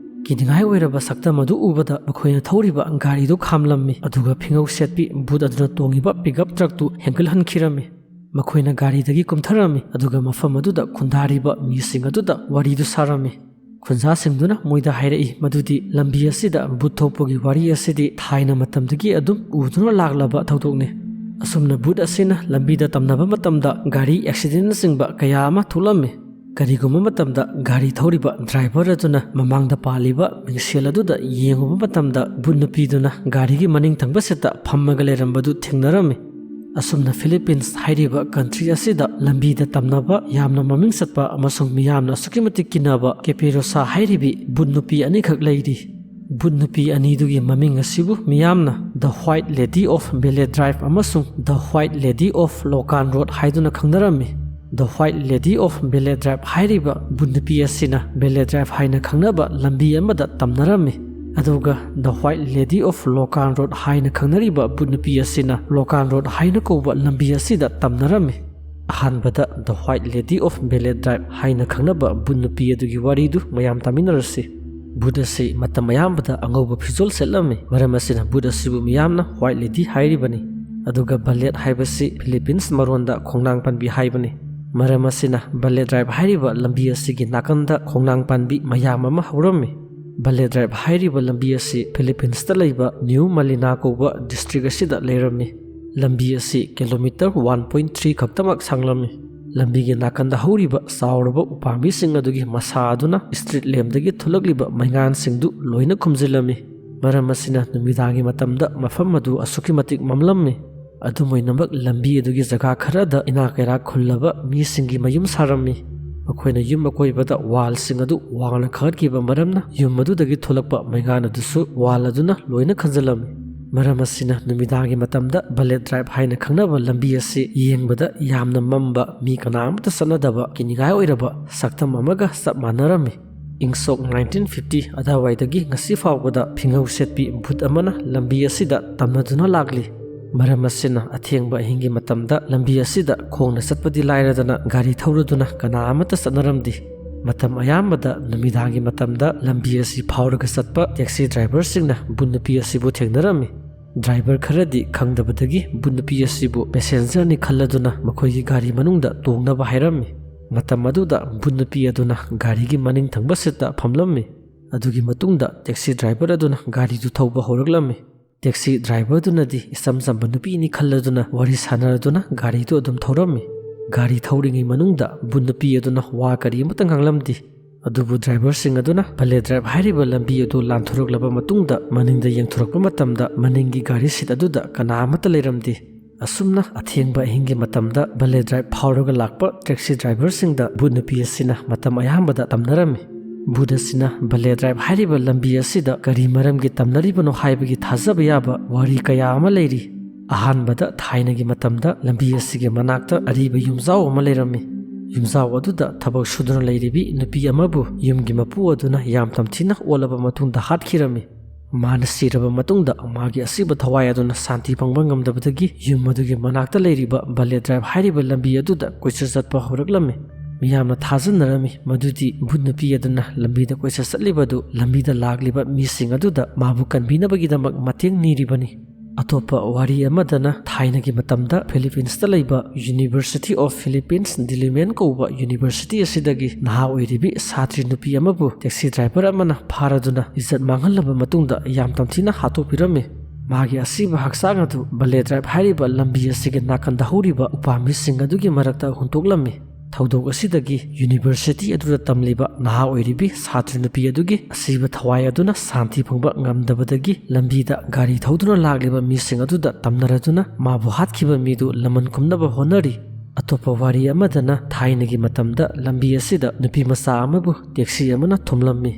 ꯀꯤꯅꯤꯡꯉꯥꯏ ꯑꯣꯏꯔꯕ ꯁꯛꯇꯝ ꯑꯗꯨ ꯎꯕꯗ ꯃꯈꯣꯏꯅ ꯊꯧꯔꯤꯕ ꯒꯥꯔꯤꯗꯨ ꯈꯥꯝꯂꯝꯃꯤ, ꯑꯗꯨꯒ ꯐꯤꯉꯧ ꯁꯦꯠꯄꯤ ꯚꯨꯠ ꯑꯗꯨꯅ ꯇꯣꯡꯉꯤꯕ ꯄꯤꯛꯑꯞ ꯇ꯭ꯔꯛꯇꯨ ꯍꯦꯟꯒꯠꯍꯟꯈꯤꯔꯝꯃꯤ꯫ ꯃꯈꯣꯏꯅ ꯒꯥꯔꯤꯗꯒꯤ ꯀꯨꯝꯊꯔꯝꯃꯤ, ꯑꯗꯨꯒ ꯃꯐꯝ ꯑꯗꯨꯗ ꯈꯨꯟꯗꯥꯔꯤꯕ ꯃꯤꯁꯤꯡ ꯑꯗꯨꯗ ꯋꯥꯔꯤꯗꯨ ꯁꯥꯔꯝꯃꯤ꯫ ꯈꯨꯟꯖꯥꯁꯤꯡꯗꯨꯅ ꯃꯣꯏꯗ ꯍꯥꯏꯔꯛꯏ ꯃꯗꯨꯗꯤ ꯂꯝꯕꯤ ꯑꯁꯤꯗ ꯚꯨꯠ ꯊꯣꯛꯄꯒꯤ ꯋꯥꯔꯤ ꯑꯁꯤꯗꯤ ꯊꯥꯏꯅ ꯃꯇꯝꯗꯒꯤ ꯑꯗꯨꯝ ꯎꯗꯨꯅ ꯂꯥꯛꯂꯕ ꯊꯧꯗꯣꯛꯅꯤ꯫ ꯑꯁꯨꯝꯅ ꯚꯨꯠ ꯑꯁꯤꯅ ꯂꯝꯕꯤꯗ ꯇꯝꯅꯕ ꯃꯇꯝꯗ ꯒꯥꯔꯤ ꯑꯦꯛꯁꯤꯗꯦꯟꯅꯆꯤꯡꯕ ꯀꯌꯥ ꯑꯃ ꯊꯣꯛꯂꯝꯃꯤ꯫ ꯀꯔꯤꯒꯨꯝꯕ ꯃꯇꯝꯗ ꯒꯥꯔꯤ ꯊꯧꯔꯤꯕ ꯗ꯭ꯔꯥꯏꯚꯔ ꯑꯗꯨꯅ ꯃꯃꯥꯡꯗ ꯄꯥꯜꯂꯤꯕ ꯃꯤꯡꯁꯦꯜ ꯑꯗꯨꯗ ꯌꯦꯡꯉꯨꯕ ꯃꯇꯝꯗ, ꯚꯨꯠ ꯅꯨꯄꯤꯗꯨꯅ ꯒꯥꯔꯤꯒꯤ ꯃꯅꯤꯡ ꯊꯪꯕ ꯁꯤꯠꯇ ꯐꯝꯃꯒ ꯂꯩꯔꯝꯕꯗꯨ ꯊꯦꯡꯅꯔꯝꯃꯤ꯫ ꯑꯁꯨꯝꯅ ꯐꯤꯂꯤꯄꯤꯟꯁ ꯍꯥꯏꯔꯤꯕ ꯀꯟꯇ꯭ꯔꯤ ꯑꯁꯤꯗ ꯂꯝꯕꯤꯗ ꯇꯝꯅꯕ ꯌꯥꯝꯅ ꯃꯃꯤꯡ ꯆꯠꯄ ꯑꯃꯁꯨꯡ ꯃꯤꯌꯥꯝꯅ ꯑꯁꯨꯛꯀꯤ ꯃꯇꯤꯛ ꯀꯤꯅꯕ ꯀꯦꯄꯦꯔꯣꯁꯥ ꯍꯥꯏꯔꯤꯕꯤ ꯚꯨꯠ ꯅꯨꯄꯤ ꯑꯅꯤꯈꯛ ꯂꯩꯔꯤ꯫ ꯚꯨꯠ ꯅꯨꯄꯤ ꯑꯅꯤꯗꯨꯒꯤ ꯃꯃꯤꯡ ꯑꯁꯤꯕꯨ ꯃꯤꯌꯥꯝꯅ The White Lady of Ballet Drive ꯑꯃꯁꯨꯡ The White Lady of Lokan Road ꯍꯥꯏꯗꯨꯅ ꯈꯪꯅꯔꯝꯃꯤ꯫ The White Lady of Ballet Drive ꯍꯥꯏꯔꯤꯕ ꯚꯨꯠ ꯅꯨꯄꯤ ꯑꯁꯤꯅ ꯕꯦꯂꯦ ꯗ꯭ꯔꯥꯏꯚ ꯍꯥꯏꯅ ꯈꯪꯅꯕ ꯂꯝꯕꯤ ꯑꯃꯗ ꯇꯝꯅꯔꯝꯃꯤ, ꯑꯗꯨꯒ The White Lady of Lokan Road ꯍꯥꯏꯅ ꯈꯪꯅꯔꯤꯕ ꯚꯨꯠ ꯅꯨꯄꯤ ꯑꯁꯤꯅ ꯂꯣꯀꯥꯟ ꯔꯣꯗ ꯍꯥꯏꯅ ꯀꯧꯕ ꯂꯝꯕꯤ ꯑꯁꯤꯗ ꯇꯝꯅꯔꯝꯃꯤ꯫ ꯑꯍꯥꯟꯕꯗ The White Lady of Ballet Drive ꯍꯥꯏꯅ ꯈꯪꯅꯕ ꯚꯨꯠ ꯅꯨꯄꯤ ꯑꯗꯨꯒꯤ ꯋꯥꯔꯤꯗꯨ ꯃꯌꯥꯝ ꯇꯥꯃꯤꯟꯅꯔꯁꯤ꯫ ꯚꯨꯠ ꯑꯁꯤ ꯃꯇꯝ ꯑꯌꯥꯝꯕꯗ ꯑꯉꯧꯕ ꯐꯤꯖꯣꯜ ꯁꯦꯠꯂꯝꯃꯤ, ꯃꯔꯝ ꯑꯁꯤꯅ ꯚꯨꯠ ꯑꯁꯤꯕꯨ ꯃꯤꯌꯥꯝꯅ White Lady ꯍꯥꯏꯔꯤꯕꯅꯤ꯫ ꯑꯗꯨꯒ ꯕꯂꯦꯠ ꯍꯥꯏꯕꯁꯤ ꯐꯤꯂꯤꯄꯤꯟꯁ ꯃꯔꯣꯟꯗ ꯈꯣꯡꯅꯥꯡ ꯄꯥꯟꯕꯤ ꯍꯥꯏꯕꯅꯤ꯫ ꯃꯔꯝ ꯑꯁꯤꯅ ꯕꯂꯦꯠ ꯗ꯭ꯔꯥꯏꯚ ꯍꯥꯏꯔꯤꯕ ꯂꯝꯕꯤ ꯑꯁꯤꯒꯤ ꯅꯥꯀꯟꯗ ꯈꯣꯡꯅꯥꯡ ꯄꯥꯟꯕꯤ ꯃꯌꯥꯝ ꯑꯃ ꯍꯧꯔꯝꯃꯤ꯫ ꯕꯂꯦꯠ ꯗ꯭ꯔꯥꯏꯚ ꯍꯥꯏꯔꯤꯕ ꯂꯝꯕꯤ ꯑꯁꯤ ꯐꯤꯂꯤꯄꯤꯟꯁꯇ ꯂꯩꯕ ꯅ꯭ꯌꯨ ꯃꯂꯤꯅꯥ ꯀꯧꯕ ꯗꯤꯁꯇ꯭ꯔꯤꯛ ꯑꯁꯤꯗ ꯂꯩꯔꯝꯃꯤ꯫ ꯂꯝꯕꯤ ꯑꯁꯤ ꯀꯤꯂꯣꯃꯤꯇꯔ ꯋꯥꯟ ꯄꯣꯏꯟ ꯊ꯭ꯔꯤ ꯈꯛꯇꯃꯛ ꯁꯥꯡꯂꯝꯃꯤ꯫ ꯂꯝꯕꯤꯒꯤ ꯅꯥꯀꯟꯗ ꯍꯧꯔꯤꯕ ꯆꯥꯎꯔꯕ ꯎꯄꯥꯝꯕꯤꯁꯤꯡ ꯑꯗꯨꯒꯤ ꯃꯁꯥ ꯑꯗꯨꯅ ꯁ꯭ꯇ꯭ꯔꯤꯠ ꯂꯦꯝꯞꯇꯒꯤ ꯊꯣꯛꯂꯛꯂꯤꯕ ꯃꯩꯉꯥꯟꯁꯤꯡꯗꯨ ꯂꯣꯏꯅ ꯈꯨꯝꯖꯤꯜꯂꯝꯃꯤ꯫ ꯃꯔꯝ ꯑꯁꯤꯅ ꯅꯨꯃꯤꯗꯥꯡꯒꯤ ꯃꯇꯝꯗ ꯃꯐꯝ ꯑꯗꯨ ꯑꯁꯨꯛꯀꯤ ꯃꯇꯤꯛ ꯃꯝꯂꯝꯃꯤ꯫ ꯑꯗꯨꯝ ꯑꯣꯏꯅꯃꯛ, ꯂꯝꯕꯤ ꯑꯗꯨꯒꯤ ꯖꯒꯥ ꯈꯔꯗ ꯏꯅꯥꯛ ꯀꯩꯔꯥꯛ ꯈꯨꯜꯂꯕ ꯃꯤꯁꯤꯡꯒꯤ ꯃꯌꯨꯝ ꯁꯥꯔꯝꯃꯤ꯫ ꯃꯈꯣꯏꯅ ꯌꯨꯝ ꯑꯀꯣꯏꯕꯗ ꯋꯥꯜꯁꯤꯡ ꯑꯗꯨ ꯋꯥꯡꯅ ꯈꯥꯒꯠꯈꯤꯕ ꯃꯔꯝꯅ ꯌꯨꯝ ꯑꯗꯨꯗꯒꯤ ꯊꯣꯛꯂꯛꯄ ꯃꯩꯉꯥꯟ ꯑꯗꯨꯁꯨ ꯋꯥꯜ ꯑꯗꯨꯅ ꯂꯣꯏꯅ ꯈꯟꯖꯤꯜꯂꯝꯃꯤ꯫ ꯃꯔꯝ ꯑꯁꯤꯅ ꯅꯨꯃꯤꯗꯥꯡꯒꯤ ꯃꯇꯝꯗ ꯕꯂꯦꯠ ꯗ꯭ꯔꯥꯏꯚ ꯍꯥꯏꯅ ꯈꯪꯅꯕ ꯂꯝꯕꯤ ꯑꯁꯤ ꯌꯦꯡꯕꯗ ꯌꯥꯝꯅ ꯃꯝꯕ, ꯃꯤ ꯀꯅꯥ ꯑꯃꯠꯇ ꯆꯠꯅꯗꯕ ꯀꯤꯅꯤꯡꯉꯥꯏ ꯑꯣꯏꯔꯕ ꯁꯛꯇꯝ ꯑꯃꯒ ꯆꯞ ꯃꯥꯟꯅꯔꯝꯃꯤ꯫ ꯏꯪ ꯁꯣꯛ ꯅꯥꯏꯟꯇꯤꯟ ꯐꯤꯐꯇꯤ ꯑꯗꯨꯋꯥꯏꯗꯒꯤ ꯉꯁꯤ ꯐꯥꯎꯕꯗ ꯐꯤꯉꯧ ꯁꯦꯠꯄꯤ ꯚꯨꯠ ꯑꯃꯅ ꯂꯝꯕꯤ ꯑꯁꯤꯗ ꯇꯝꯅꯗꯨꯅ ꯂꯥꯛꯂꯤ꯫ ꯃꯔꯝ ꯑꯁꯤꯅ ꯑꯊꯦꯡꯕ ꯑꯍꯤꯡꯒꯤ ꯃꯇꯝꯗ ꯂꯝꯕꯤ ꯑꯁꯤꯗ ꯈꯣꯡꯅ ꯆꯠꯄꯗꯤ ꯂꯥꯏꯔꯗꯅ ꯒꯥꯔꯤ ꯊꯧꯔꯗꯨꯅ ꯀꯅꯥ ꯑꯃꯠꯇ ꯆꯠꯅꯔꯝꯗꯦ꯫ ꯃꯇꯝ ꯑꯌꯥꯝꯕꯗ ꯅꯨꯃꯤꯗꯥꯡꯒꯤ ꯃꯇꯝꯗ ꯂꯝꯕꯤ ꯑꯁꯤ ꯐꯥꯎꯔꯒ ꯆꯠꯄ ꯇꯦꯛꯁꯤ ꯗ꯭ꯔꯥꯏꯚꯔꯁꯤꯡꯅ ꯚꯨꯠ ꯅꯨꯄꯤ ꯑꯁꯤꯕꯨ ꯊꯦꯡꯅꯔꯝꯃꯤ꯫ ꯗ꯭ꯔꯥꯏꯚꯔ ꯈꯔꯗꯤ ꯈꯪꯗꯕꯗꯒꯤ ꯚꯨꯠ ꯅꯨꯄꯤ ꯑꯁꯤꯕꯨ ꯄꯦꯁꯦꯟꯖꯔꯅꯤ ꯈꯜꯂꯗꯨꯅ ꯃꯈꯣꯏꯒꯤ ꯒꯥꯔꯤ ꯃꯅꯨꯡꯗ ꯇꯣꯡꯅꯕ ꯍꯥꯏꯔꯝꯃꯤ꯫ ꯃꯇꯝ ꯑꯗꯨꯗ ꯚꯨꯠ ꯅꯨꯄꯤ ꯑꯗꯨꯅ ꯒꯥꯔꯤꯒꯤ ꯃꯅꯤꯡ ꯊꯪꯕ ꯁꯤꯠꯇ ꯐꯝꯂꯝꯃꯤ꯫ ꯑꯗꯨꯒꯤ ꯃꯇꯨꯡꯗ ꯇꯦꯛꯁꯤ ꯗ꯭ꯔꯥꯏꯚꯔ ꯑꯗꯨꯅ ꯒꯥꯔꯤꯗꯨ ꯊꯧꯕ ꯍꯧꯔꯛꯂꯝꯃꯤ꯫ ꯇꯦꯛꯁꯤ ꯗ꯭ꯔꯥꯏꯚꯔꯗꯨꯅꯗꯤ ꯏꯆꯝ ꯆꯝꯕ ꯅꯨꯄꯤꯅꯤ ꯈꯜꯂꯗꯨꯅ ꯋꯥꯔꯤ ꯁꯥꯟꯅꯔꯗꯨꯅ ꯒꯥꯔꯤꯗꯨ ꯑꯗꯨꯝ ꯊꯧꯔꯝꯃꯤ꯫ ꯒꯥꯔꯤ ꯊꯧꯔꯤꯉꯩ ꯃꯅꯨꯡꯗ ꯚꯨꯠ ꯅꯨꯄꯤ ꯑꯗꯨꯅ ꯋꯥ ꯀꯔꯤ ꯑꯃꯠꯇ ꯉꯥꯡꯂꯝꯗꯦ꯫ ꯑꯗꯨꯕꯨ ꯗ꯭ꯔꯥꯏꯚꯔꯁꯤꯡ ꯑꯗꯨꯅ ꯚꯂꯦ ꯗ꯭ꯔꯥꯏꯚ ꯍꯥꯏꯔꯤꯕ ꯂꯝꯕꯤ ꯑꯗꯨ ꯂꯥꯟꯊꯣꯔꯛꯂꯕ ꯃꯇꯨꯡꯗ ꯃꯅꯤꯡꯗ ꯌꯦꯡꯊꯣꯔꯛꯄ ꯃꯇꯝꯗ ꯃꯅꯤꯡꯒꯤ ꯒꯥꯔꯤ ꯁꯤꯠ ꯑꯗꯨꯗ ꯀꯅꯥ ꯑꯃꯠꯇ ꯂꯩꯔꯝꯗꯦ꯫ ꯑꯁꯨꯝꯅ ꯑꯊꯦꯡꯕ ꯑꯍꯤꯡꯒꯤ ꯃꯇꯝꯗ ꯚꯂꯦ ꯗ꯭ꯔꯥꯏꯚ ꯐꯥꯎꯔꯒ ꯂꯥꯛꯄ ꯇꯦꯛꯁꯤ ꯗ꯭ꯔꯥꯏꯚꯔꯁꯤꯡꯗ ꯚꯨꯠ ꯅꯨꯄꯤ ꯑꯁꯤꯅ ꯃꯇꯝ ꯑꯌꯥꯝꯕꯗ ꯇꯝꯅꯔꯝꯃꯤ꯫ ꯚꯨꯠ ꯑꯁꯤꯅ ꯚꯂꯦ ꯗ꯭ꯔꯥꯏꯚ ꯍꯥꯏꯔꯤꯕ ꯂꯝꯕꯤ ꯑꯁꯤꯗ ꯀꯔꯤ ꯃꯔꯝꯒꯤ ꯇꯝꯅꯔꯤꯕꯅꯣ ꯍꯥꯏꯕꯒꯤ ꯊꯥꯖꯕ ꯌꯥꯕ ꯋꯥꯔꯤ ꯀꯌꯥ ꯑꯃ ꯂꯩꯔꯤ꯫ ꯑꯍꯥꯟꯕꯗ ꯊꯥꯏꯅꯒꯤ ꯃꯇꯝꯗ ꯂꯝꯕꯤ ꯑꯁꯤꯒꯤ ꯃꯅꯥꯛꯇ ꯑꯔꯤꯕ ꯌꯨꯝꯖꯥꯎ ꯑꯃ ꯂꯩꯔꯝꯃꯤ꯫ ꯌꯨꯝꯖꯥꯎ ꯑꯗꯨꯗ ꯊꯕꯛ ꯁꯨꯗꯨꯅ ꯂꯩꯔꯤꯕꯤ ꯅꯨꯄꯤ ꯑꯃꯕꯨ ꯌꯨꯝꯒꯤ ꯃꯄꯨ ꯑꯗꯨꯅ ꯌꯥꯝ ꯇꯝꯊꯤꯅ ꯑꯣꯠꯂꯕ ꯃꯇꯨꯡꯗ ꯍꯥꯠꯈꯤꯔꯝꯃꯤ꯫ ꯃꯥꯅ ꯁꯤꯔꯕ ꯃꯇꯨꯡꯗ ꯃꯥꯒꯤ ꯑꯁꯤꯕ ꯊꯋꯥꯏ ꯑꯗꯨꯅ ꯁꯥꯟꯇꯤ ꯐꯪꯕ ꯉꯝꯗꯕꯗꯒꯤ ꯌꯨꯝ ꯑꯗꯨꯒꯤ ꯃꯅꯥꯛꯇ ꯂꯩꯔꯤꯕ ꯚꯂꯦ ꯗ꯭ꯔꯥꯏꯚ ꯍꯥꯏꯔꯤꯕ ꯂꯝꯕꯤ ꯑꯗꯨꯗ ꯀꯣꯏꯆꯠ ꯆꯠꯄ ꯍꯧꯔꯛꯂꯝꯃꯤ꯫ ꯃꯤꯌꯥꯝꯅ ꯊꯥꯖꯅꯔꯝꯃꯤ ꯃꯗꯨꯗꯤ ꯚꯨꯠ ꯅꯨꯄꯤ ꯑꯗꯨꯅ ꯂꯝꯕꯤꯗ ꯀꯣꯏꯆꯠ ꯆꯠꯂꯤꯕ ꯑꯗꯨ ꯂꯝꯕꯤꯗ ꯂꯥꯛꯂꯤꯕ ꯃꯤꯁꯤꯡ ꯑꯗꯨꯗ ꯃꯥꯕꯨ ꯀꯟꯕꯤꯅꯕꯒꯤꯗꯃꯛ ꯃꯇꯦꯡ ꯅꯤꯔꯤꯕꯅꯤ꯫ ꯑꯇꯣꯞꯄ ꯋꯥꯔꯤ ꯑꯃꯗꯅ ꯊꯥꯏꯅꯒꯤ ꯃꯇꯝꯗ ꯐꯤꯂꯤꯄꯤꯟꯁꯇ ꯂꯩꯕ University of Philippines Diliman ꯀꯧꯕ ꯌꯨꯅꯤꯚꯔꯁꯤꯇꯤ ꯑꯁꯤꯗꯒꯤ ꯅꯍꯥ ꯑꯣꯏꯔꯤꯕꯤ ꯁꯥꯇ꯭ꯔꯤ ꯅꯨꯄꯤ ꯑꯃꯕꯨ ꯇꯦꯛꯁꯤ ꯗ꯭ꯔꯥꯏꯚꯔ ꯑꯃꯅ ꯐꯥꯔꯗꯨꯅ ꯏꯖꯠ ꯃꯥꯡꯍꯜꯂꯕ ꯃꯇꯨꯡꯗ ꯌꯥꯝ ꯇꯝꯊꯤꯅ ꯍꯥꯠꯇꯣꯛꯄꯤꯔꯝꯃꯤ꯫ ꯃꯥꯒꯤ ꯑꯁꯤꯕ ꯍꯛꯆꯥꯡ ꯑꯗꯨ ꯚꯂꯦ ꯗ꯭ꯔꯥꯏꯚ ꯍꯥꯏꯔꯤꯕ ꯂꯝꯕꯤ ꯑꯁꯤꯒꯤ ꯅꯥꯀꯟꯗ ꯍꯧꯔꯤꯕ ꯎꯄꯥꯝꯕꯤꯁꯤꯡ ꯑꯗꯨꯒꯤ ꯃꯔꯛꯇ ꯍꯨꯟꯇꯣꯛꯂꯝꯃꯤ꯫ ꯊꯧꯗꯣꯛ ꯑꯁꯤꯗꯒꯤ ꯌꯨꯅꯤꯚꯔꯁꯤꯇꯤ ꯑꯗꯨꯗ ꯇꯝꯂꯤꯕ ꯅꯍꯥ ꯑꯣꯏꯔꯤꯕꯤ ꯁꯥꯇ꯭ꯔ ꯅꯨꯄꯤ ꯑꯗꯨꯒꯤ ꯑꯁꯤꯕ ꯊꯋꯥꯏ ꯑꯗꯨꯅ ꯁꯥꯟꯇꯤ ꯐꯪꯕ ꯉꯝꯗꯕꯗꯒꯤ ꯂꯝꯕꯤꯗ ꯒꯥꯔꯤ ꯊꯧꯗꯨꯅ ꯂꯥꯛꯂꯤꯕ ꯃꯤꯁꯤꯡ ꯑꯗꯨꯗ ꯇꯝꯅꯔꯗꯨꯅ ꯃꯥꯕꯨ ꯍꯥꯠꯈꯤꯕ ꯃꯤꯗꯨ ꯂꯃꯟ ꯈꯨꯝꯅꯕ ꯍꯣꯠꯅꯔꯤ꯫ ꯑꯇꯣꯞꯄ ꯋꯥꯔꯤ ꯑꯃꯗꯅ ꯊꯥꯏꯅꯒꯤ ꯃꯇꯝꯗ ꯂꯝꯕꯤ ꯑꯁꯤꯗ ꯅꯨꯄꯤ ꯃꯆꯥ ꯑꯃꯕꯨ ꯇꯦꯛꯁꯤ ꯑꯃꯅ ꯊꯨꯝꯂꯝꯃꯤ꯫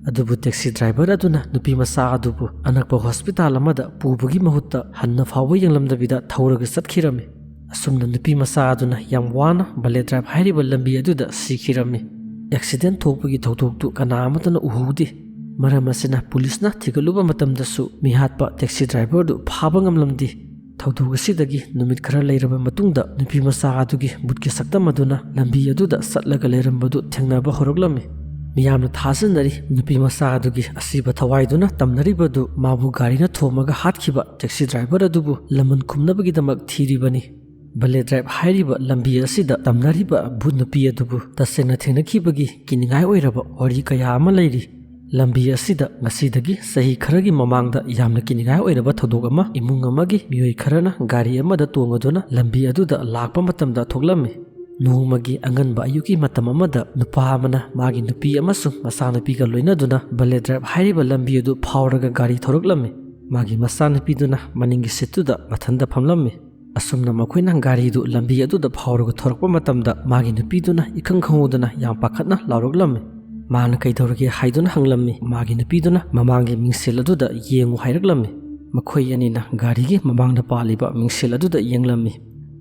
ꯑꯗꯨꯕꯨ ꯇꯦꯛꯁꯤ ꯗ꯭ꯔꯥꯏꯚꯔ ꯑꯗꯨꯅ ꯅꯨꯄꯤ ꯃꯆꯥ ꯑꯗꯨꯕꯨ ꯑꯅꯛꯄ ꯍꯣꯁꯄꯤꯇꯥꯜ ꯑꯃꯗ ꯄꯨꯕꯒꯤ ꯃꯍꯨꯠꯇ ꯍꯟꯅ ꯐꯥꯎꯕ ꯌꯦꯡꯂꯝꯗꯕꯤꯗ ꯊꯧꯔꯒ ꯆꯠꯈꯤꯔꯝꯃꯤ꯫ ꯑꯁꯨꯝꯅ ꯅꯨꯄꯤ ꯃꯆꯥ ꯑꯗꯨꯅ ꯌꯥꯝ ꯋꯥꯅ ꯚꯂꯦ ꯗ꯭ꯔꯥꯏꯚ ꯍꯥꯏꯔꯤꯕ ꯂꯝꯕꯤ ꯑꯗꯨꯗ ꯁꯤꯈꯤꯔꯝꯃꯤ꯫ ꯑꯦꯛꯁꯤꯗꯦꯟ ꯊꯣꯛꯄꯒꯤ ꯊꯧꯗꯣꯛꯇꯨ ꯀꯅꯥ ꯑꯃꯠꯇꯅ ꯎꯍꯧꯗꯦ꯫ ꯃꯔꯝ ꯑꯁꯤꯅ ꯄꯨꯂꯤꯁꯅ ꯊꯤꯒꯠꯂꯨꯕ ꯃꯇꯝꯗꯁꯨ ꯃꯤꯍꯥꯠꯄ ꯇꯦꯛꯁꯤ ꯗ꯭ꯔꯥꯏꯚꯔꯗꯨ ꯐꯥꯕ ꯉꯝꯂꯝꯗꯦ꯫ ꯊꯧꯗꯣꯛ ꯑꯁꯤꯗꯒꯤ ꯅꯨꯃꯤꯠ ꯈꯔ ꯂꯩꯔꯕ ꯃꯇꯨꯡꯗ ꯅꯨꯄꯤ ꯃꯆꯥ ꯑꯗꯨꯒꯤ ꯕꯨꯠꯀꯤ ꯁꯛꯇꯝ ꯑꯗꯨꯅ ꯂꯝꯕꯤ ꯑꯗꯨꯗ ꯆꯠꯂꯒ ꯂꯩꯔꯝꯕꯗꯨ ꯊꯦꯡꯅꯕ ꯍꯧꯔꯛꯂꯝꯃꯤ꯫ ꯃꯤꯌꯥꯝꯅ ꯊꯥꯖꯅꯔꯤ, ꯅꯨꯄꯤ ꯃꯆꯥ ꯑꯗꯨꯒꯤ ꯑꯁꯤꯕ ꯊꯋꯥꯏꯗꯨꯅ ꯇꯝꯅꯔꯤꯕꯗꯨ ꯃꯥꯕꯨ ꯒꯥꯔꯤꯅ ꯊꯣꯝꯃꯒ ꯍꯥꯠꯈꯤꯕ ꯇꯦꯛꯁꯤ ꯗ꯭ꯔꯥꯏꯚꯔ ꯑꯗꯨꯕꯨ ꯂꯃꯟ ꯈꯨꯝꯅꯕꯒꯤꯗꯃꯛ ꯊꯤꯔꯤꯕꯅꯤ꯫ ꯕꯂꯦ ꯗ꯭ꯔꯥꯏꯚ ꯍꯥꯏꯔꯤꯕ ꯂꯝꯕꯤ ꯑꯁꯤꯗ ꯇꯝꯅꯔꯤꯕ ꯚꯨꯠ ꯅꯨꯄꯤ ꯑꯗꯨꯕꯨ ꯇꯁꯦꯡꯅ ꯊꯦꯡꯅꯈꯤꯕꯒꯤ ꯀꯤꯅꯤꯡꯉꯥꯏ ꯑꯣꯏꯔꯕ ꯋꯥꯔꯤ ꯀꯌꯥ ꯑꯃ ꯂꯩꯔꯤ꯫ ꯂꯝꯕꯤ ꯑꯁꯤꯗ ꯉꯁꯤꯗꯒꯤ ꯆꯍꯤ ꯈꯔꯒꯤ ꯃꯃꯥꯡꯗ ꯌꯥꯝꯅ ꯀꯤꯅꯤꯡꯉꯥꯏ ꯑꯣꯏꯔꯕ ꯊꯧꯗꯣꯛ ꯑꯃ ꯏꯃꯨꯡ ꯑꯃꯒꯤ ꯃꯤꯑꯣꯏ ꯈꯔꯅ ꯒꯥꯔꯤ ꯑꯃꯗ ꯇꯣꯡꯉꯗꯨꯅ ꯂꯝꯕꯤ ꯑꯗꯨꯗ ꯂꯥꯛꯄ ꯃꯇꯝꯗ ꯊꯣꯛꯂꯝꯃꯤ꯫ ꯅꯣꯡꯃꯒꯤ ꯑꯉꯟꯕ ꯑꯌꯨꯛꯀꯤ ꯃꯇꯝ ꯑꯃꯗ ꯅꯨꯄꯥ ꯑꯃꯅ ꯃꯥꯒꯤ ꯅꯨꯄꯤ ꯑꯃꯁꯨꯡ ꯃꯆꯥꯅꯨꯄꯤꯒ ꯂꯣꯏꯅꯗꯨꯅ ꯕꯂꯦ ꯗ꯭ꯔꯥꯏꯚ ꯍꯥꯏꯔꯤꯕ ꯂꯝꯕꯤ ꯑꯗꯨ ꯐꯥꯎꯔꯒ ꯒꯥꯔꯤ ꯊꯧꯔꯛꯂꯝꯃꯤ꯫ ꯃꯥꯒꯤ ꯃꯆꯥꯅꯨꯄꯤꯗꯨꯅ ꯃꯅꯤꯡꯒꯤ ꯁꯤꯠꯇꯨꯗ ꯃꯊꯟꯇ ꯐꯝꯂꯝꯃꯤ꯫ ꯑꯁꯨꯝꯅ ꯃꯈꯣꯏꯅ ꯒꯥꯔꯤꯗꯨ ꯂꯝꯕꯤ ꯑꯗꯨꯗ ꯐꯥꯎꯔꯒ ꯊꯧꯔꯛꯄ ꯃꯇꯝꯗ ꯃꯥꯒꯤ ꯅꯨꯄꯤꯗꯨꯅ ꯏꯈꯪ ꯈꯪꯍꯧꯗꯅ ꯌꯥꯝ ꯄꯥꯈꯠꯅ ꯂꯥꯎꯔꯛꯂꯝꯃꯤ꯫ ꯃꯥꯅ ꯀꯩꯗꯧꯔꯒꯦ ꯍꯥꯏꯗꯨꯅ ꯍꯪꯂꯝꯃꯤ꯫ ꯃꯥꯒꯤ ꯅꯨꯄꯤꯗꯨꯅ ꯃꯃꯥꯡꯒꯤ ꯃꯤꯡꯁꯦꯜ ꯑꯗꯨꯗ ꯌꯦꯡꯉꯨ ꯍꯥꯏꯔꯛꯂꯝꯃꯤ꯫ ꯃꯈꯣꯏ ꯑꯅꯤꯅ ꯒꯥꯔꯤꯒꯤ ꯃꯃꯥꯡꯗ ꯄꯥꯜꯂꯤꯕ ꯃꯤꯡꯁꯦꯜ ꯑꯗꯨꯗ ꯌꯦꯡꯂꯝꯃꯤ꯫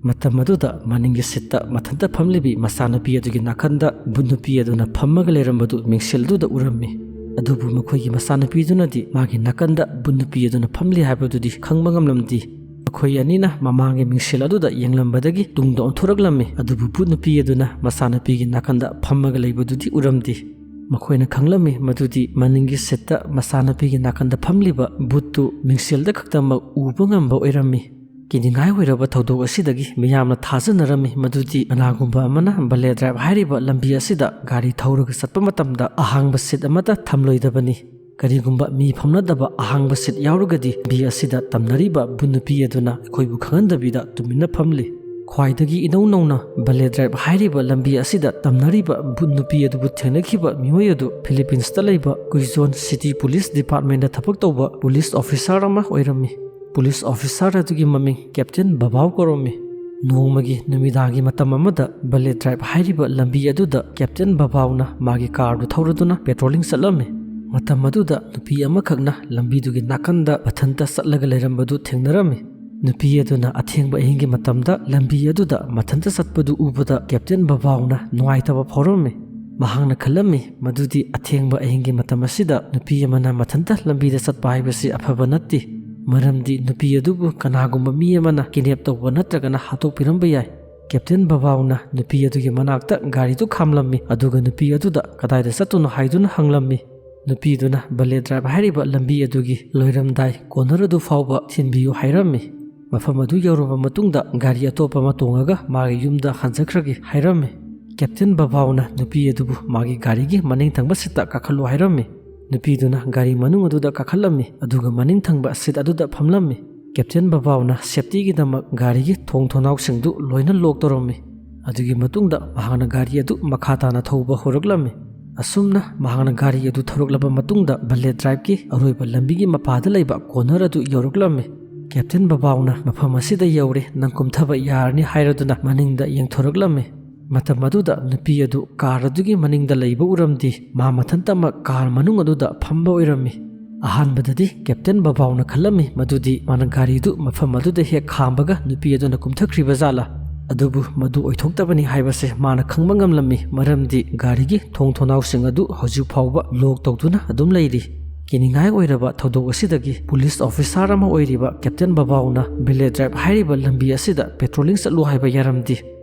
ꯃꯇꯝ ꯑꯗꯨꯗ ꯃꯅꯤꯡꯒꯤ ꯁꯤꯠꯇ ꯃꯊꯟꯇ ꯐꯝꯂꯤꯕꯤ ꯃꯆꯥꯅꯨꯄꯤ ꯑꯗꯨꯒꯤ ꯅꯥꯀꯟꯗ ꯚꯨꯠ ꯅꯨꯄꯤ ꯑꯗꯨꯅ ꯐꯝꯃꯒ ꯂꯩꯔꯝꯕꯗꯨ ꯃꯤꯡꯁꯦꯜ ꯑꯗꯨꯗ ꯎꯔꯝꯃꯤ꯫ ꯑꯗꯨꯕꯨ ꯃꯈꯣꯏꯒꯤ ꯃꯆꯥꯅꯨꯄꯤꯗꯨꯅꯗꯤ ꯃꯥꯒꯤ ꯅꯥꯀꯟꯗ ꯚꯨꯠ ꯅꯨꯄꯤ ꯑꯗꯨꯅ ꯐꯝꯂꯤ ꯍꯥꯏꯕꯗꯨꯗꯤ ꯈꯪꯕ ꯉꯝꯂꯝꯗꯦ꯫ ꯃꯈꯣꯏ ꯑꯅꯤꯅ ꯃꯃꯥꯡꯒꯤ ꯃꯤꯡꯁꯦꯜ ꯑꯗꯨꯗ ꯌꯦꯡꯂꯝꯕꯗꯒꯤ ꯇꯨꯡꯗ ꯑꯣꯟꯊꯣꯔꯛꯂꯝꯃꯤ꯫ ꯑꯗꯨꯕꯨ ꯚꯨꯠ ꯅꯨꯄꯤ ꯑꯗꯨꯅ ꯃꯆꯥꯅꯨꯄꯤꯒꯤ ꯅꯥꯀꯟꯗ ꯐꯝꯃꯒ ꯂꯩꯕꯗꯨꯗꯤ ꯎꯔꯝꯗꯦ꯫ ꯃꯈꯣꯏꯅ ꯈꯪꯂꯝꯃꯤ ꯃꯗꯨꯗꯤ ꯃꯅꯤꯡꯒꯤ ꯁꯤꯠꯇ ꯃꯆꯥꯅꯨꯄꯤꯒꯤ ꯅꯥꯀꯟꯗ ꯐꯝꯂꯤꯕ ꯚꯨꯠꯇꯨ ꯃꯤꯡꯁꯦꯜꯗ ꯈꯛꯇꯃꯛ ꯎꯕ ꯉꯝꯕ ꯑꯣꯏꯔꯝꯃꯤ꯫ ꯀꯤꯅꯤꯡꯉꯥꯏ ꯑꯣꯏꯔꯕ ꯊꯧꯗꯣꯛ ꯑꯁꯤꯗꯒꯤ ꯃꯤꯌꯥꯝꯅ ꯊꯥꯖꯅꯔꯝꯃꯤ ꯃꯗꯨꯗꯤ ꯀꯅꯥꯒꯨꯝꯕ ꯑꯃꯅ ꯕꯂꯦ ꯗ꯭ꯔꯥꯏꯚ ꯍꯥꯏꯔꯤꯕ ꯂꯝꯕꯤ ꯑꯁꯤꯗ ꯒꯥꯔꯤ ꯊꯧꯔꯒ ꯆꯠꯄ ꯃꯇꯝꯗ ꯑꯍꯥꯡꯕ ꯁꯤꯠ ꯑꯃꯠꯇ ꯊꯝꯂꯣꯏꯗꯕꯅꯤ꯫ ꯀꯔꯤꯒꯨꯝꯕ ꯃꯤ ꯐꯝꯅꯗꯕ ꯑꯍꯥꯡꯕ ꯁꯤꯠ ꯌꯥꯎꯔꯒꯗꯤ ꯂꯝꯕꯤ ꯑꯁꯤꯗ ꯇꯝꯅꯔꯤꯕ ꯚꯨꯠ ꯅꯨꯄꯤ ꯑꯗꯨꯅ ꯑꯩꯈꯣꯏꯕꯨ ꯈꯪꯍꯟꯗꯕꯤꯗ ꯇꯨꯃꯤꯟꯅ ꯐꯝꯂꯤ꯫ ꯈ꯭ꯋꯥꯏꯗꯒꯤ ꯏꯅꯧ ꯅꯧꯅ ꯕꯂꯦ ꯗ꯭ꯔꯥꯏꯚ ꯍꯥꯏꯔꯤꯕ ꯂꯝꯕꯤ ꯑꯁꯤꯗ ꯇꯝꯅꯔꯤꯕ ꯚꯨꯠ ꯅꯨꯄꯤ ꯑꯗꯨꯕꯨ ꯊꯦꯡꯅꯈꯤꯕ ꯃꯤꯑꯣꯏ ꯑꯗꯨ ꯐꯤꯂꯤꯄꯤꯟꯁꯇ ꯂꯩꯕ ꯀꯨꯏꯖꯣꯟ ꯁꯤꯇꯤ ꯄꯨꯂꯤꯁ ꯗꯤꯄꯥꯔꯠꯃꯦꯟꯗ ꯊꯕꯛ ꯇꯧꯕ ꯄꯨꯂꯤꯁ ꯑꯣꯐꯤꯁꯥꯔ ꯑꯃ ꯑꯣꯏꯔꯝꯃꯤ꯫ ꯄꯨꯂꯤꯁ ꯑꯣꯐꯤꯁꯥꯔ ꯑꯗꯨꯒꯤ ꯃꯃꯤꯡ ꯀꯦꯞꯇꯦꯟ ꯕꯕꯥꯎ ꯀꯧꯔꯝꯃꯤ꯫ ꯅꯣꯡꯃꯒꯤ ꯅꯨꯃꯤꯗꯥꯡꯒꯤ ꯃꯇꯝ ꯑꯃꯗ ꯕꯂꯦ ꯗ꯭ꯔꯥꯏꯚ ꯍꯥꯏꯔꯤꯕ ꯂꯝꯕꯤ ꯑꯗꯨꯗ ꯀꯦꯞꯇꯦꯟ ꯕꯕꯥꯎꯅ ꯃꯥꯒꯤ ꯀꯥꯔꯗꯨ ꯊꯧꯔꯗꯨꯅ ꯄꯦꯇ꯭ꯔꯣꯂꯤꯡ ꯆꯠꯂꯝꯃꯤ꯫ ꯃꯇꯝ ꯑꯗꯨꯗ ꯅꯨꯄꯤ ꯑꯃꯈꯛꯅ ꯂꯝꯕꯤꯗꯨꯒꯤ ꯅꯥꯀꯟꯗ ꯃꯊꯟꯇ ꯆꯠꯂꯒ ꯂꯩꯔꯝꯕꯗꯨ ꯊꯦꯡꯅꯔꯝꯃꯤ꯫ ꯅꯨꯄꯤ ꯑꯗꯨꯅ ꯑꯊꯦꯡꯕ ꯑꯍꯤꯡꯒꯤ ꯃꯇꯝꯗ ꯂꯝꯕꯤ ꯑꯗꯨꯗ ꯃꯊꯟꯇ ꯆꯠꯄꯗꯨ ꯎꯕꯗ ꯀꯦꯞꯇꯦꯟ ꯕꯕꯥꯎꯅ ꯅꯨꯡꯉꯥꯏꯇꯕ ꯐꯥꯎꯔꯝꯃꯤ꯫ ꯃꯍꯥꯛꯅ ꯈꯜꯂꯝꯃꯤ ꯃꯗꯨꯗꯤ ꯑꯊꯦꯡꯕ ꯑꯍꯤꯡꯒꯤ ꯃꯇꯝ ꯑꯁꯤꯗ ꯅꯨꯄꯤ ꯑꯃꯅ ꯃꯊꯟꯇ ꯂꯝꯕꯤꯗ ꯆꯠꯄ ꯍꯥꯏꯕꯁꯤ ꯑꯐꯕ ꯅꯠꯇꯦ꯫ ꯃꯔꯝꯗꯤ ꯅꯨꯄꯤ ꯑꯗꯨꯕꯨ ꯀꯅꯥꯒꯨꯝꯕ ꯃꯤ ꯑꯃꯅ ꯀꯤꯗꯅꯦꯞ ꯇꯧꯕ ꯅꯠꯇ꯭ꯔꯒꯅ ꯍꯥꯠꯇꯣꯛꯄꯤꯔꯝꯕ ꯌꯥꯏ꯫ ꯀꯦꯞꯇꯦꯟ ꯕꯕꯥꯎꯅ ꯅꯨꯄꯤ ꯑꯗꯨꯒꯤ ꯃꯅꯥꯛꯇ ꯒꯥꯔꯤꯗꯨ ꯈꯥꯝꯂꯝꯃꯤ, ꯑꯗꯨꯒ ꯅꯨꯄꯤ ꯑꯗꯨꯗ ꯀꯗꯥꯏꯗ ꯆꯠꯇꯣꯏꯅꯣ ꯍꯥꯏꯗꯨꯅ ꯍꯪꯂꯝꯃꯤ꯫ ꯅꯨꯄꯤꯗꯨꯅ ꯕꯂꯦꯠ ꯗ꯭ꯔꯥꯏꯚ ꯍꯥꯏꯔꯤꯕ ꯂꯝꯕꯤ ꯑꯗꯨꯒꯤ ꯂꯣꯏꯔꯝꯗꯥꯏ ꯀꯣꯔꯅꯔ ꯑꯗꯨ ꯐꯥꯎꯕ ꯊꯤꯟꯕꯤꯌꯨ ꯍꯥꯏꯔꯝꯃꯤ꯫ ꯃꯐꯝ ꯑꯗꯨ ꯌꯧꯔꯕ ꯃꯇꯨꯡꯗ ꯒꯥꯔꯤ ꯑꯇꯣꯞꯄ ꯑꯃ ꯇꯣꯡꯉꯒ ꯃꯥꯒꯤ ꯌꯨꯝꯗ ꯍꯟꯖꯈ꯭ꯔꯒꯦ ꯍꯥꯏꯔꯝꯃꯤ꯫ ꯀꯦꯞꯇꯦꯟ ꯕꯕꯥꯎꯅ ꯅꯨꯄꯤ ꯑꯗꯨꯕꯨ ꯃꯥꯒꯤ ꯒꯥꯔꯤꯒꯤ ꯃꯅꯤꯡ ꯊꯪꯕ ꯁꯤꯠꯇ ꯀꯥꯈꯠꯂꯨ ꯍꯥꯏꯔꯝꯃꯤ꯫ ꯅꯨꯄꯤꯗꯨꯅ ꯒꯥꯔꯤ ꯃꯅꯨꯡ ꯑꯗꯨꯗ ꯀꯥꯈꯠꯂꯝꯃꯤ, ꯑꯗꯨꯒ ꯃꯅꯤꯡ ꯊꯪꯕ ꯁꯤꯠ ꯑꯗꯨꯗ ꯐꯝꯂꯝꯃꯤ꯫ ꯀꯦꯞꯇꯦꯟ ꯕꯕꯥꯎꯅ ꯁꯦꯞꯇꯤꯒꯤꯗꯃꯛ ꯒꯥꯔꯤꯒꯤ ꯊꯣꯡ ꯊꯣꯡꯅꯥꯎꯁꯤꯡꯗꯨ ꯂꯣꯏꯅ ꯂꯣꯛ ꯇꯧꯔꯝꯃꯤ꯫ ꯑꯗꯨꯒꯤ ꯃꯇꯨꯡꯗ ꯃꯍꯥꯛꯅ ꯒꯥꯔꯤ ꯑꯗꯨ ꯃꯈꯥ ꯇꯥꯅ ꯊꯧꯕ ꯍꯧꯔꯛꯂꯝꯃꯤ꯫ ꯑꯁꯨꯝꯅ ꯃꯍꯥꯛꯅ ꯒꯥꯔꯤ ꯑꯗꯨ ꯊꯧꯔꯛꯂꯕ ꯃꯇꯨꯡꯗ ꯕꯂꯦꯠ ꯗ꯭ꯔꯥꯏꯚꯀꯤ ꯑꯔꯣꯏꯕ ꯂꯝꯕꯤꯒꯤ ꯃꯄꯥꯗ ꯂꯩꯕ ꯀꯣꯔꯅꯔ ꯑꯗꯨ ꯌꯧꯔꯛꯂꯝꯃꯤ꯫ ꯀꯦꯞꯇꯦꯟ ꯕꯕꯥꯎꯅ "ꯃꯐꯝ ꯑꯁꯤꯗ ꯌꯧꯔꯦ, ꯅꯪ ꯀꯨꯝꯊꯕ ꯌꯥꯔꯅꯤ" ꯍꯥꯏꯔꯗꯨꯅ ꯃꯅꯤꯡꯗ ꯌꯦꯡꯊꯣꯔꯛꯂꯝꯃꯤ꯫ ꯃꯇꯝ ꯑꯗꯨꯗ ꯅꯨꯄꯤ ꯑꯗꯨ ꯀꯥꯔ ꯑꯗꯨꯒꯤ ꯃꯅꯤꯡꯗ ꯂꯩꯕ ꯎꯔꯝꯗꯦ꯫ ꯃꯥ ꯃꯊꯟꯇꯃꯛ ꯀꯥꯔ ꯃꯅꯨꯡ ꯑꯗꯨꯗ ꯐꯝꯕ ꯑꯣꯏꯔꯝꯃꯤ꯫ ꯑꯍꯥꯟꯕꯗꯗꯤ ꯀꯦꯞꯇꯦꯟ ꯕꯕꯥꯎꯅ ꯈꯜꯂꯝꯃꯤ ꯃꯗꯨꯗꯤ ꯃꯥꯅ ꯒꯥꯔꯤꯗꯨ ꯃꯐꯝ ꯑꯗꯨꯗ ꯍꯦꯛ ꯈꯥꯝꯕꯒ ꯅꯨꯄꯤ ꯑꯗꯨꯅ ꯀꯨꯝꯊꯈ꯭ꯔꯤꯕ ꯖꯥꯠꯂꯥ꯫ ꯑꯗꯨꯕꯨ ꯃꯗꯨ ꯑꯣꯏꯊꯣꯛꯇꯕꯅꯤ ꯍꯥꯏꯕꯁꯦ ꯃꯥꯅ ꯈꯪꯕ ꯉꯝꯂꯝꯃꯤ, ꯃꯔꯝꯗꯤ ꯒꯥꯔꯤꯒꯤ ꯊꯣꯡ ꯊꯣꯡꯅꯥꯎꯁꯤꯡ ꯑꯗꯨ ꯍꯧꯖꯤꯛ ꯐꯥꯎꯕ ꯂꯣꯛ ꯇꯧꯗꯨꯅ ꯑꯗꯨꯝ ꯂꯩꯔꯤ꯫ ꯀꯤꯅꯤꯡꯉꯥꯏ ꯑꯣꯏꯔꯕ ꯊꯧꯗꯣꯛ ꯑꯁꯤꯗꯒꯤ ꯄꯨꯂꯤꯁ ꯑꯣꯐꯤꯁꯥꯔ ꯑꯃ ꯑꯣꯏꯔꯤꯕ ꯀꯦꯞꯇꯦꯟ ꯕꯕꯥꯎꯅ ꯕꯦꯂꯦ ꯗ꯭ꯔꯥꯏꯚ ꯍꯥꯏꯔꯤꯕ ꯂꯝꯕꯤ ꯑꯁꯤꯗ ꯄꯦꯇ꯭ꯔꯣꯂꯤꯡ ꯆꯠꯂꯨ ꯍꯥꯏꯕ ꯌꯥꯔꯝꯗꯦ꯫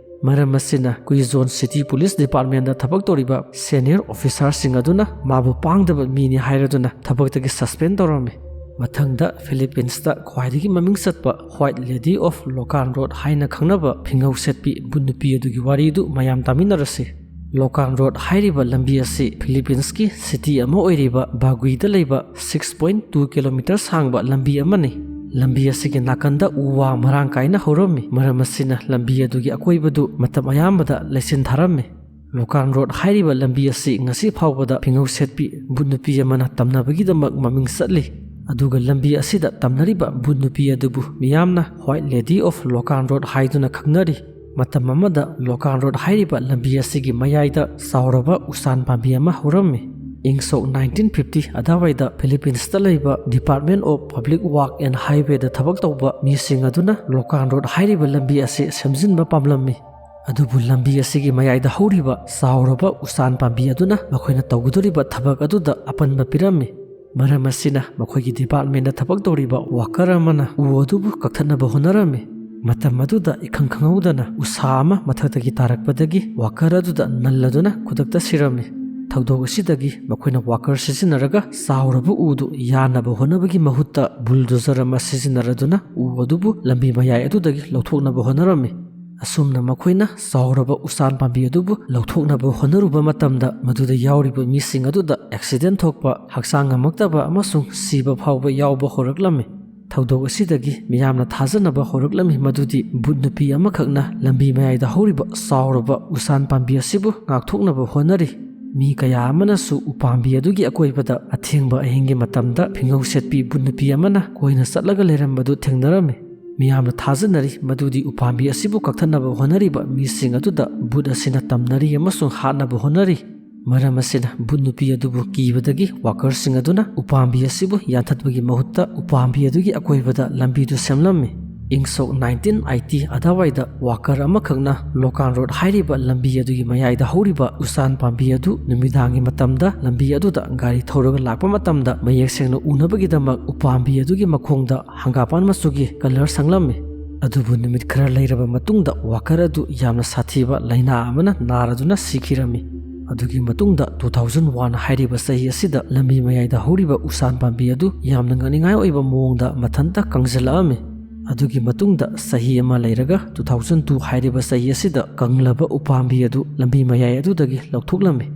ꯃꯔꯝ ꯑꯁꯤꯅ ꯀꯨꯏꯖꯣꯟ ꯁꯤꯇꯤ ꯄꯨꯂꯤꯁ ꯗꯤꯄꯥꯔꯠꯃꯦꯟꯗ ꯊꯕꯛ ꯇꯧꯔꯤꯕ ꯁꯦꯅꯤꯌꯔ ꯑꯣꯐꯤꯁꯥꯔꯁꯤꯡ ꯑꯗꯨꯅ ꯃꯥꯕꯨ ꯄꯥꯡꯗꯕ ꯃꯤꯅꯤ ꯍꯥꯏꯔꯗꯨꯅ ꯊꯕꯛꯇꯒꯤ ꯁꯁꯄꯦꯟ ꯇꯧꯔꯝꯃꯤ꯫ ꯃꯊꯪꯗ ꯐꯤꯂꯤꯄꯤꯟꯁꯇ ꯈ꯭ꯋꯥꯏꯗꯒꯤ ꯃꯃꯤꯡ ꯆꯠꯄ White Lady of Locan Road ꯍꯥꯏꯅ ꯈꯪꯅꯕ ꯐꯤꯉꯧ ꯁꯦꯠꯄꯤ ꯚꯨꯠ ꯅꯨꯄꯤ ꯑꯗꯨꯒꯤ ꯋꯥꯔꯤꯗꯨ ꯃꯌꯥꯝ ꯇꯥꯃꯤꯟꯅꯔꯁꯤ꯫ ꯂꯣꯀꯥꯟ ꯔꯣꯗ ꯍꯥꯏꯔꯤꯕ ꯂꯝꯕꯤ ꯑꯁꯤ ꯐꯤꯂꯤꯄꯤꯟꯁꯀꯤ ꯁꯤꯇꯤ ꯑꯃ ꯑꯣꯏꯔꯤꯕ ꯕꯥꯒꯨꯏꯗ ꯂꯩꯕ six point two kilometer ꯁꯥꯡꯕ ꯂꯝꯕꯤ ꯑꯃꯅꯤ꯫ ꯂꯝꯕꯤ ꯑꯁꯤꯒꯤ ꯅꯥꯀꯟꯗ ꯎ ꯋꯥ ꯃꯔꯥꯡ ꯀꯥꯏꯅ ꯍꯧꯔꯝꯃꯤ꯫ ꯃꯔꯝ ꯑꯁꯤꯅ ꯂꯝꯕꯤ ꯑꯗꯨꯒꯤ ꯑꯀꯣꯏꯕꯗꯨ ꯃꯇꯝ ꯑꯌꯥꯝꯕꯗ ꯂꯩꯆꯤꯟ ꯊꯥꯔꯝꯃꯤ꯫ ꯂꯣꯀꯥꯟ ꯔꯣꯗ ꯍꯥꯏꯔꯤꯕ ꯂꯝꯕꯤ ꯑꯁꯤ ꯉꯁꯤ ꯐꯥꯎꯕꯗ ꯐꯤꯉꯧ ꯁꯦꯠꯄꯤ ꯚꯨꯠ ꯅꯨꯄꯤ ꯑꯃꯅ ꯇꯝꯅꯕꯒꯤꯗꯃꯛ ꯃꯃꯤꯡ ꯆꯠꯂꯤ꯫ ꯑꯗꯨꯒ ꯂꯝꯕꯤ ꯑꯁꯤꯗ ꯇꯝꯅꯔꯤꯕ ꯚꯨꯠ ꯅꯨꯄꯤ ꯑꯗꯨꯕꯨ ꯃꯤꯌꯥꯝꯅ White Lady of Locan Road ꯍꯥꯏꯗꯨꯅ ꯈꯪꯅꯔꯤ꯫ ꯃꯇꯝ ꯑꯃꯗ ꯂꯣꯀꯥꯟ ꯔꯣꯗ ꯍꯥꯏꯔꯤꯕ ꯂꯝꯕꯤ ꯑꯁꯤꯒꯤ ꯃꯌꯥꯏꯗ ꯆꯥꯎꯔꯕ ꯎꯆꯥꯟ ꯄꯥꯝꯕꯤ ꯑꯃ ꯍꯧꯔꯝꯃꯤ꯫ ꯏꯪ ꯁꯣꯛ nineteen fifty ꯑꯗꯨꯋꯥꯏꯗ ꯐꯤꯂꯤꯄꯤꯟꯁꯇ ꯂꯩꯕ Department of Public Work and Highwayꯗ ꯊꯕꯛ ꯇꯧꯕ ꯃꯤꯁꯤꯡ ꯑꯗꯨꯅ ꯂꯣꯀꯥꯟ ꯔꯣꯗ ꯍꯥꯏꯔꯤꯕ ꯂꯝꯕꯤ ꯑꯁꯤ ꯁꯦꯝꯖꯤꯟꯕ ꯄꯥꯝꯂꯝꯃꯤ꯫ ꯑꯗꯨꯕꯨ ꯂꯝꯕꯤ ꯑꯁꯤꯒꯤ ꯃꯌꯥꯏꯗ ꯍꯧꯔꯤꯕ ꯆꯥꯎꯔꯕ ꯎꯆꯥꯟ ꯄꯥꯝꯕꯤ ꯑꯗꯨꯅ ꯃꯈꯣꯏꯅ ꯇꯧꯒꯗꯧꯔꯤꯕ ꯊꯕꯛ ꯑꯗꯨꯗ ꯑꯄꯟꯕ ꯄꯤꯔꯝꯃꯤ꯫ ꯃꯔꯝ ꯑꯁꯤꯅ ꯃꯈꯣꯏꯒꯤ ꯗꯤꯄꯥꯔꯠꯃꯦꯟꯗ ꯊꯕꯛ ꯇꯧꯔꯤꯕ ꯋꯥꯀꯔ ꯑꯃꯅ ꯎ ꯑꯗꯨꯕꯨ ꯀꯛꯊꯠꯅꯕ ꯍꯣꯠꯅꯔꯝꯃꯤ꯫ ꯃꯇꯝ ꯑꯗꯨꯗ ꯏꯈꯪ ꯈꯪꯍꯧꯗꯅ ꯎꯁꯥ ꯑꯃ ꯃꯊꯛꯇꯒꯤ ꯇꯥꯔꯛꯄꯗꯒꯤ ꯋꯥꯀꯔ ꯑꯗꯨꯗ ꯅꯜꯂꯗꯨꯅ ꯈꯨꯗꯛꯇ ꯁꯤꯔꯝꯃꯤ꯫ ꯊꯧꯗꯣꯛ ꯑꯁꯤꯗꯒꯤ ꯃꯈꯣꯏꯅ ꯋꯥꯀꯔ ꯁꯤꯖꯤꯟꯅꯔꯒ ꯆꯥꯎꯔꯕ ꯎꯗꯨ ꯌꯥꯟꯅꯕ ꯍꯣꯠꯅꯕꯒꯤ ꯃꯍꯨꯠꯇ ꯕꯨꯜꯗꯣꯖꯔ ꯑꯃ ꯁꯤꯖꯤꯟꯅꯔꯗꯨꯅ ꯎ ꯑꯗꯨꯕꯨ ꯂꯝꯕꯤ ꯃꯌꯥꯏ ꯑꯗꯨꯗꯒꯤ ꯂꯧꯊꯣꯛꯅꯕ ꯍꯣꯠꯅꯔꯝꯃꯤ꯫ ꯑꯁꯨꯝꯅ ꯃꯈꯣꯏꯅ ꯆꯥꯎꯔꯕ ꯎꯆꯥꯟ ꯄꯥꯝꯕꯤ ꯑꯗꯨꯕꯨ ꯂꯧꯊꯣꯛꯅꯕ ꯍꯣꯠꯅꯔꯨꯕ ꯃꯇꯝꯗ ꯃꯗꯨꯗ ꯌꯥꯎꯔꯤꯕ ꯃꯤꯁꯤꯡ ꯑꯗꯨꯗ ꯑꯦꯛꯁꯤꯗꯦꯟ ꯊꯣꯛꯄ, ꯍꯛꯆꯥꯡ ꯉꯝꯃꯛꯇꯕ ꯑꯃꯁꯨꯡ ꯁꯤꯕ ꯐꯥꯎꯕ ꯌꯥꯎꯕ ꯍꯧꯔꯛꯂꯝꯃꯤ꯫ ꯊꯧꯗꯣꯛ ꯑꯁꯤꯗꯒꯤ ꯃꯤꯌꯥꯝꯅ ꯊꯥꯖꯅꯕ ꯍꯧꯔꯛꯂꯝꯃꯤ ꯃꯗꯨꯗꯤ ꯚꯨꯠ ꯅꯨꯄꯤ ꯑꯃꯈꯛꯅ ꯂꯝꯕꯤ ꯃꯌꯥꯏꯗ ꯍꯧꯔꯤꯕ ꯆꯥꯎꯔꯕ ꯎꯆꯥꯟ ꯄꯥꯝꯕꯤ ꯑꯁꯤꯕꯨ ꯉꯥꯛꯊꯣꯛꯅꯕ ꯍꯣꯠꯅꯔꯤ꯫ ꯃꯤ ꯀꯌꯥ ꯑꯃꯅꯁꯨ ꯎꯄꯥꯝꯕꯤ ꯑꯗꯨꯒꯤ ꯑꯀꯣꯏꯕꯗ ꯑꯊꯦꯡꯕ ꯑꯍꯤꯡꯒꯤ ꯃꯇꯝꯗ ꯐꯤꯉꯧ ꯁꯦꯠꯄꯤ ꯚꯨꯠ ꯅꯨꯄꯤ ꯑꯃꯅ ꯀꯣꯏꯅ ꯆꯠꯂꯒ ꯂꯩꯔꯝꯕꯗꯨ ꯊꯦꯡꯅꯔꯝꯃꯤ꯫ ꯃꯤꯌꯥꯝꯅ ꯊꯥꯖꯅꯔꯤ ꯃꯗꯨꯗꯤ ꯎꯄꯥꯝꯕꯤ ꯑꯁꯤꯕꯨ ꯀꯛꯊꯠꯅꯕ ꯍꯣꯠꯅꯔꯤꯕ ꯃꯤꯁꯤꯡ ꯑꯗꯨꯗ ꯚꯨꯠ ꯑꯁꯤꯅ ꯇꯝꯅꯔꯤ ꯑꯃꯁꯨꯡ ꯍꯥꯠꯅꯕ ꯍꯣꯠꯅꯔꯤ꯫ ꯃꯔꯝ ꯑꯁꯤꯅ ꯚꯨꯠ ꯅꯨꯄꯤ ꯑꯗꯨꯕꯨ ꯀꯤꯕꯗꯒꯤ ꯋꯥꯀꯔꯁꯤꯡ ꯑꯗꯨꯅ ꯎꯄꯥꯝꯕꯤ ꯑꯁꯤꯕꯨ ꯌꯥꯟꯊꯠꯄꯒꯤ ꯃꯍꯨꯠꯇ ꯎꯄꯥꯝꯕꯤ ꯑꯗꯨꯒꯤ ꯑꯀꯣꯏꯕꯗ ꯂꯝꯕꯤꯗꯨ ꯁꯦꯝꯂꯝꯃꯤ꯫ ꯏꯪ ꯁꯣꯛ ꯅꯥꯏꯟꯇꯤꯟ ꯑꯩꯠꯇꯤ ꯑꯗꯨꯋꯥꯏꯗ ꯋꯥꯀꯔ ꯑꯃꯈꯛꯅ ꯂꯣꯀꯥꯟ ꯔꯣꯗ ꯍꯥꯏꯔꯤꯕ ꯂꯝꯕꯤ ꯑꯗꯨꯒꯤ ꯃꯌꯥꯏꯗ ꯍꯧꯔꯤꯕ ꯎꯆꯥꯟ ꯄꯥꯝꯕꯤ ꯑꯗꯨ ꯅꯨꯃꯤꯗꯥꯡꯒꯤ ꯃꯇꯝꯗ ꯂꯝꯕꯤ ꯑꯗꯨꯗ ꯒꯥꯔꯤ ꯊꯧꯔꯒ ꯂꯥꯛꯄ ꯃꯇꯝꯗ ꯃꯌꯦꯛ ꯁꯦꯡꯅ ꯎꯅꯕꯒꯤꯗꯃꯛ ꯎꯄꯥꯝꯕꯤ ꯑꯗꯨꯒꯤ ꯃꯈꯣꯡꯗ ꯍꯪꯒꯥꯄꯥꯟ ꯃꯆꯨꯒꯤ ꯀꯂꯔ ꯁꯪꯂꯝꯃꯤ꯫ ꯑꯗꯨꯕꯨ ꯅꯨꯃꯤꯠ ꯈꯔ ꯂꯩꯔꯕ ꯃꯇꯨꯡꯗ ꯋꯥꯀꯔ ꯑꯗꯨ ꯌꯥꯝꯅ ꯁꯥꯊꯤꯕ ꯂꯥꯏꯅꯥ ꯑꯃꯅ ꯅꯥꯔꯗꯨꯅ ꯁꯤꯈꯤꯔꯝꯃꯤ꯫ ꯑꯗꯨꯒꯤ ꯃꯇꯨꯡꯗ ꯇꯨ ꯊꯥꯎꯖꯟ ꯋꯥꯟ ꯍꯥꯏꯔꯤꯕ ꯆꯍꯤ ꯑꯁꯤꯗ ꯂꯝꯕꯤ ꯃꯌꯥꯏꯗ ꯍꯧꯔꯤꯕ ꯎꯁꯥꯟ ꯄꯥꯝꯕꯤ ꯑꯗꯨ ꯌꯥꯝꯅ ꯉꯛꯅꯤꯡꯉꯥꯏ ꯑꯣꯏꯕ ꯃꯑꯣꯡꯗ ꯃꯊꯟꯇ ꯀꯪꯁꯤꯜꯂꯛꯑꯝꯃꯤ꯫ ꯑꯗꯨꯒꯤ ꯃꯇꯨꯡꯗ ꯆꯍꯤ ꯑꯃ ꯂꯩꯔꯒ ꯇꯨ ꯊꯥꯎꯖꯟ ꯇꯨ ꯍꯥꯏꯔꯤꯕ ꯆꯍꯤ ꯑꯁꯤꯗ ꯀꯪꯂꯕ ꯎꯄꯥꯝꯕꯤ ꯑꯗꯨ ꯂꯝꯕꯤ ꯃꯌꯥꯏ ꯑꯗꯨꯗꯒꯤ ꯂꯧꯊꯣꯛꯂꯝꯃꯤ꯫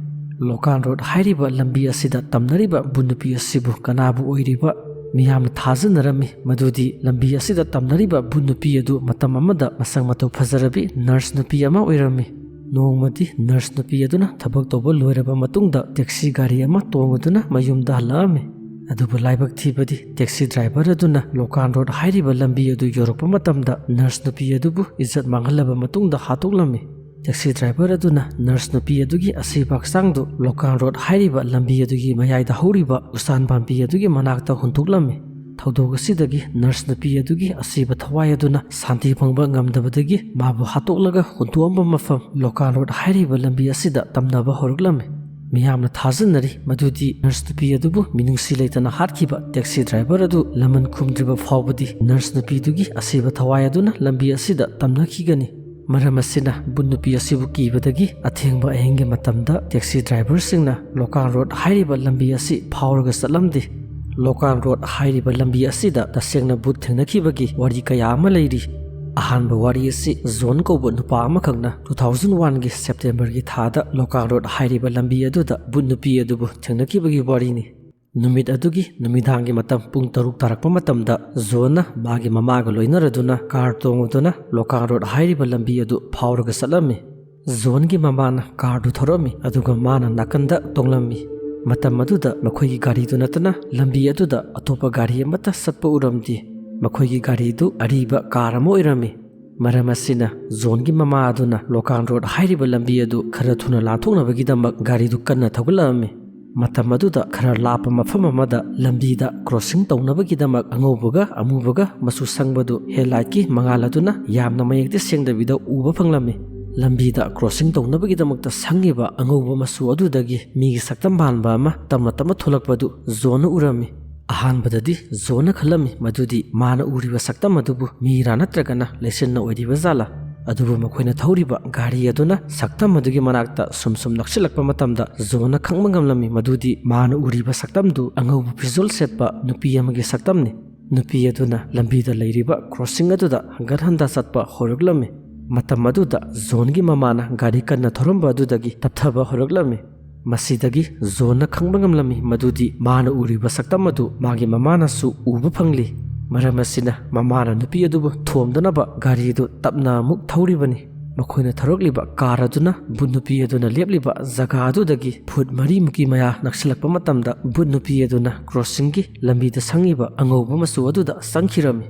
ꯂꯣꯀꯥꯟ ꯔꯣꯗ ꯍꯥꯏꯔꯤꯕ ꯂꯝꯕꯤ ꯑꯁꯤꯗ ꯇꯝꯅꯔꯤꯕ ꯚꯨꯠ ꯅꯨꯄꯤ ꯑꯁꯤꯕꯨ ꯀꯅꯥꯕꯨ ꯑꯣꯏꯔꯤꯕ? ꯃꯤꯌꯥꯝꯅ ꯊꯥꯖꯅꯔꯝꯃꯤ ꯃꯗꯨꯗꯤ ꯂꯝꯕꯤ ꯑꯁꯤꯗ ꯇꯝꯅꯔꯤꯕ ꯚꯨꯠ ꯅꯨꯄꯤ ꯑꯗꯨ ꯃꯇꯝ ꯑꯃꯗ ꯃꯁꯛ ꯃꯇꯧ ꯐꯖꯔꯕꯤ ꯅꯔꯁ ꯅꯨꯄꯤ ꯑꯃ ꯑꯣꯏꯔꯝꯃꯤ꯫ ꯅꯣꯡꯃꯗꯤ ꯅꯔꯁ ꯅꯨꯄꯤ ꯑꯗꯨꯅ ꯊꯕꯛ ꯇꯧꯕ ꯂꯣꯏꯔꯕ ꯃꯇꯨꯡꯗ ꯇꯦꯛꯁꯤ ꯒꯥꯔꯤ ꯑꯃ ꯇꯣꯡꯗꯨꯅ ꯃꯌꯨꯝꯗ ꯍꯜꯂꯛꯑꯝꯃꯤ꯫ ꯑꯗꯨꯕꯨ ꯂꯥꯏꯕꯛ ꯊꯤꯕꯗꯤ ꯇꯦꯛꯁꯤ ꯗ꯭ꯔꯥꯏꯚꯔ ꯑꯗꯨꯅ ꯂꯣꯀꯥꯟ ꯔꯣꯗ ꯍꯥꯏꯔꯤꯕ ꯂꯝꯕꯤ ꯑꯗꯨ ꯌꯧꯔꯛꯄ ꯃꯇꯝꯗ ꯅꯔꯁ ꯅꯨꯄꯤ ꯑꯗꯨꯕꯨ ꯏꯖꯠ ꯃꯥꯡꯍꯜꯂꯕ ꯃꯇꯨꯡꯗ ꯍꯥꯠꯇꯣꯛꯂꯝꯃꯤ꯫ ꯇꯦꯛꯁꯤ ꯗ꯭ꯔꯥꯏꯚꯔ ꯑꯗꯨꯅ ꯅꯔꯁ ꯅꯨꯄꯤ ꯑꯗꯨꯒꯤ ꯑꯁꯤꯕ ꯍꯛꯆꯥꯡꯗꯨ ꯂꯣꯀꯥꯟ ꯔꯣꯗ ꯍꯥꯏꯔꯤꯕ ꯂꯝꯕꯤ ꯑꯗꯨꯒꯤ ꯃꯌꯥꯏꯗ ꯍꯧꯔꯤꯕ ꯎꯆꯥꯟ ꯄꯥꯝꯕꯤ ꯑꯗꯨꯒꯤ ꯃꯅꯥꯛꯇ ꯍꯨꯟꯗꯣꯛꯂꯝꯃꯤ꯫ ꯊꯧꯗꯣꯛ ꯑꯁꯤꯗꯒꯤ ꯅꯔꯁ ꯅꯨꯄꯤ ꯑꯗꯨꯒꯤ ꯑꯁꯤꯕ ꯊꯋꯥꯏ ꯑꯗꯨꯅ ꯁꯥꯟꯇꯤ ꯐꯪꯕ ꯉꯝꯗꯕꯗꯒꯤ ꯃꯥꯕꯨ ꯍꯥꯠꯇꯣꯛꯂꯒ ꯍꯨꯟꯗꯣꯛꯑꯝꯕ ꯃꯐꯝ ꯂꯣꯀꯥꯟ ꯔꯣꯗ ꯍꯥꯏꯔꯤꯕ ꯂꯝꯕꯤ ꯑꯁꯤꯗ ꯇꯝꯅꯕ ꯍꯧꯔꯛꯂꯝꯃꯤ꯫ ꯃꯤꯌꯥꯝꯅ ꯊꯥꯖꯅꯔꯤ ꯃꯗꯨꯗꯤ ꯅꯔꯁ ꯅꯨꯄꯤ ꯑꯗꯨꯕꯨ ꯃꯤꯅꯨꯡꯁꯤ ꯂꯩꯇꯅ ꯍꯥꯠꯈꯤꯕ ꯇꯦꯛꯁꯤ ꯗ꯭ꯔꯥꯏꯚꯔ ꯑꯗꯨ ꯂꯃꯟ ꯈꯨꯝꯗ꯭ꯔꯤꯕ ꯐꯥꯎꯕꯗꯤ ꯅꯔꯁ ꯅꯨꯄꯤꯗꯨꯒꯤ ꯑꯁꯤꯕ ꯊꯋꯥꯏ ꯑꯗꯨꯅ ꯂꯝꯕꯤ ꯑꯁꯤꯗ ꯇꯝꯅꯈꯤꯒꯅꯤ꯫ ꯃꯔꯝ ꯑꯁꯤꯅ ꯕꯨꯠ ꯅꯨꯄꯤ ꯑꯁꯤꯕꯨ ꯀꯤꯕꯗꯒꯤ ꯑꯊꯦꯡꯕ ꯑꯍꯤꯡꯒꯤ ꯃꯇꯝꯗ ꯇꯦꯛꯁꯤ ꯗ꯭ꯔꯥꯏꯚꯔꯁꯤꯡꯅ ꯂꯣꯀꯥꯜ ꯔꯣꯗ ꯍꯥꯏꯔꯤꯕ ꯂꯝꯕꯤ ꯑꯁꯤ ꯐꯥꯎꯔꯒ ꯆꯠꯂꯝꯗꯦ꯫ ꯂꯣꯀꯥꯜ ꯔꯣꯗ ꯍꯥꯏꯔꯤꯕ ꯂꯝꯕꯤ ꯑꯁꯤꯗ ꯇꯁꯦꯡꯅ ꯕꯨꯠ ꯊꯦꯡꯅꯈꯤꯕꯒꯤ ꯋꯥꯔꯤ ꯀꯌꯥ ꯑꯃ ꯂꯩꯔꯤ꯫ ꯑꯍꯥꯟꯕ ꯋꯥꯔꯤ ꯑꯁꯤ ꯖꯣꯟ ꯀꯧꯕ ꯅꯨꯄꯥ ꯑꯃꯈꯛꯅ two thousand one ꯒꯤ ꯁꯦꯞꯇꯦꯝꯕꯔꯒꯤ ꯊꯥꯗ ꯂꯣꯀꯥꯜ ꯔꯣꯗ ꯍꯥꯏꯔꯤꯕ ꯂꯝꯕꯤ ꯑꯗꯨꯗ ꯕꯨꯠ ꯅꯨꯄꯤ ꯑꯗꯨꯕꯨ ꯊꯦꯡꯅꯈꯤꯕꯒꯤ ꯋꯥꯔꯤꯅꯤ꯫ ꯅꯨꯃꯤꯠ ꯑꯗꯨꯒꯤ ꯅꯨꯃꯤꯗꯥꯡꯒꯤ ꯃꯇꯝ ꯄꯨꯡ ꯇꯔꯨꯛ ꯇꯥꯔꯛꯄ ꯃꯇꯝꯗ ꯖꯣꯟꯅ ꯃꯥꯒꯤ ꯃꯃꯥꯒ ꯂꯣꯏꯅꯔꯗꯨꯅ ꯀꯥꯔ ꯇꯣꯡꯉꯨꯗꯨꯅ ꯂꯣꯀꯥꯜ ꯔꯣꯗ ꯍꯥꯏꯔꯤꯕ ꯂꯝꯕꯤ ꯑꯗꯨ ꯐꯥꯎꯔꯒ ꯆꯠꯂꯝꯃꯤ꯫ ꯖꯣꯟꯒꯤ ꯃꯃꯥꯅ ꯀꯥꯔꯗꯨ ꯊꯧꯔꯝꯃꯤ, ꯑꯗꯨꯒ ꯃꯥꯅ ꯅꯥꯀꯟꯗ ꯇꯣꯡꯂꯝꯃꯤ꯫ ꯃꯇꯝ ꯑꯗꯨꯗ ꯃꯈꯣꯏꯒꯤ ꯒꯥꯔꯤꯗꯨ ꯅꯠꯇꯅ ꯂꯝꯕꯤ ꯑꯗꯨꯗ ꯑꯇꯣꯞꯄ ꯒꯥꯔꯤ ꯑꯃꯠꯇ ꯆꯠꯄ ꯎꯔꯝꯗꯦ꯫ ꯃꯈꯣꯏꯒꯤ ꯒꯥꯔꯤꯗꯨ ꯑꯔꯤꯕ ꯀꯥꯔ ꯑꯃ ꯑꯣꯏꯔꯝꯃꯤ꯫ ꯃꯔꯝ ꯑꯁꯤꯅ ꯖꯣꯟꯒꯤ ꯃꯃꯥ ꯑꯗꯨꯅ ꯂꯣꯀꯥꯜ ꯔꯣꯗ ꯍꯥꯏꯔꯤꯕ ꯂꯝꯕꯤ ꯑꯗꯨ ꯈꯔ ꯊꯨꯅ ꯂꯥꯟꯊꯣꯛꯅꯕꯒꯤꯗꯃꯛ ꯒꯥꯔꯤꯗꯨ ꯀꯟꯅ ꯊꯧꯒꯠꯂꯛꯂꯝꯃꯤ꯫ ꯃꯇꯝ ꯑꯗꯨꯗ ꯈꯔ ꯂꯥꯞꯄ ꯃꯐꯝ ꯑꯃꯗ ꯂꯝꯕꯤꯗ ꯀ꯭ꯔꯣꯁꯤꯡ ꯇꯧꯅꯕꯒꯤꯗꯃꯛ ꯑꯉꯧꯕꯒ ꯑꯃꯨꯕꯒ ꯃꯆꯨ ꯁꯪꯕꯗꯨ ꯍꯦꯗꯂꯥꯏꯠꯀꯤ ꯃꯉꯥꯜ ꯑꯗꯨꯅ ꯌꯥꯝꯅ ꯃꯌꯦꯛꯇꯤ ꯁꯦꯡꯗꯕꯤꯗ ꯎꯕ ꯐꯪꯂꯝꯃꯤ꯫ ꯂꯝꯕꯤꯗ ꯀ꯭ꯔꯣꯁꯤꯡ ꯇꯧꯅꯕꯒꯤꯗꯃꯛꯇ ꯁꯪꯉꯤꯕ ꯑꯉꯧꯕ ꯃꯆꯨ ꯑꯗꯨꯗꯒꯤ ꯃꯤꯒꯤ ꯁꯛꯇꯝ ꯃꯥꯟꯕ ꯑꯃ ꯇꯞꯅ ꯇꯞꯅ ꯊꯣꯛꯂꯛꯄꯗꯨ ꯖꯣꯟꯅ ꯎꯔꯝꯃꯤ꯫ ꯑꯍꯥꯟꯕꯗꯗꯤ ꯖꯣꯟꯅ ꯈꯜꯂꯝꯃꯤ ꯃꯗꯨꯗꯤ ꯃꯥꯅ ꯎꯔꯤꯕ ꯁꯛꯇꯝ ꯑꯗꯨꯕꯨ ꯃꯤꯔꯥ ꯅꯠꯇ꯭ꯔꯒꯅ ꯂꯩꯆꯤꯟꯅ ꯑꯣꯏꯔꯤꯕ ꯖꯥꯠꯂꯥ? ꯑꯗꯨꯕꯨ ꯃꯈꯣꯏꯅ ꯊꯧꯔꯤꯕ ꯒꯥꯔꯤ ꯑꯗꯨꯅ ꯁꯛꯇꯝ ꯑꯗꯨꯒꯤ ꯃꯅꯥꯛꯇ ꯁꯨꯝ ꯁꯨꯝ ꯅꯛꯁꯤꯜꯂꯛꯄ ꯃꯇꯝꯗ ꯖꯣꯟꯅ ꯈꯪꯕ ꯉꯝꯂꯝꯃꯤ ꯃꯗꯨꯗꯤ ꯃꯥꯅ ꯎꯔꯤꯕ ꯁꯛꯇꯝꯗꯨ ꯑꯉꯧꯕ ꯐꯤꯖꯣꯜ ꯁꯦꯠꯄ ꯅꯨꯄꯤ ꯑꯃꯒꯤ ꯁꯛꯇꯝꯅꯤ꯫ ꯅꯨꯄꯤ ꯑꯗꯨꯅ ꯂꯝꯕꯤꯗ ꯂꯩꯔꯤꯕ ꯀ꯭ꯔꯣꯁꯤꯡ ꯑꯗꯨꯗ ꯍꯟꯒꯠ ꯍꯟꯗ ꯆꯠꯄ ꯍꯧꯔꯛꯂꯝꯃꯤ꯫ ꯃꯇꯝ ꯑꯗꯨꯗ ꯖꯣꯟꯒꯤ ꯃꯃꯥꯅ ꯒꯥꯔꯤ ꯀꯟꯅ ꯊꯧꯔꯝꯕ ꯑꯗꯨꯗꯒꯤ ꯇꯞꯊꯕ ꯍꯧꯔꯛꯂꯝꯃꯤ꯫ ꯃꯁꯤꯗꯒꯤ ꯖꯣꯟꯅ ꯈꯪꯕ ꯉꯝꯂꯝꯃꯤ ꯃꯗꯨꯗꯤ ꯃꯥꯅ ꯎꯔꯤꯕ ꯁꯛꯇꯝ ꯑꯗꯨ ꯃꯥꯒꯤ ꯃꯃꯥꯅꯁꯨ ꯎꯕ ꯐꯪꯂꯤ꯫ ꯃꯔꯝ ꯑꯁꯤꯅ ꯃꯃꯥꯅ ꯅꯨꯄꯤ ꯑꯗꯨꯕꯨ ꯊꯣꯝꯗꯅꯕ ꯒꯥꯔꯤꯗꯨ ꯇꯞꯅ ꯑꯃꯨꯛ ꯊꯧꯔꯤꯕꯅꯤ꯫ ꯃꯈꯣꯏꯅ ꯊꯧꯔꯛꯂꯤꯕ ꯀꯥꯔ ꯑꯗꯨꯅ ꯕꯨꯠ ꯅꯨꯄꯤ ꯑꯗꯨꯅ ꯂꯦꯞꯂꯤꯕ ꯖꯒꯥ ꯑꯗꯨꯗꯒꯤ ꯐꯨꯠ ꯃꯔꯤꯃꯨꯛꯀꯤ ꯃꯌꯥ ꯅꯛꯁꯤꯜꯂꯛꯄ ꯃꯇꯝꯗ ꯕꯨꯠ ꯅꯨꯄꯤ ꯑꯗꯨꯅ ꯀ꯭ꯔꯣꯁꯤꯡꯒꯤ ꯂꯝꯕꯤꯗ ꯁꯪꯉꯤꯕ ꯑꯉꯧꯕ ꯃꯆꯨ ꯑꯗꯨꯗ ꯆꯪꯈꯤꯔꯝꯃꯤ꯫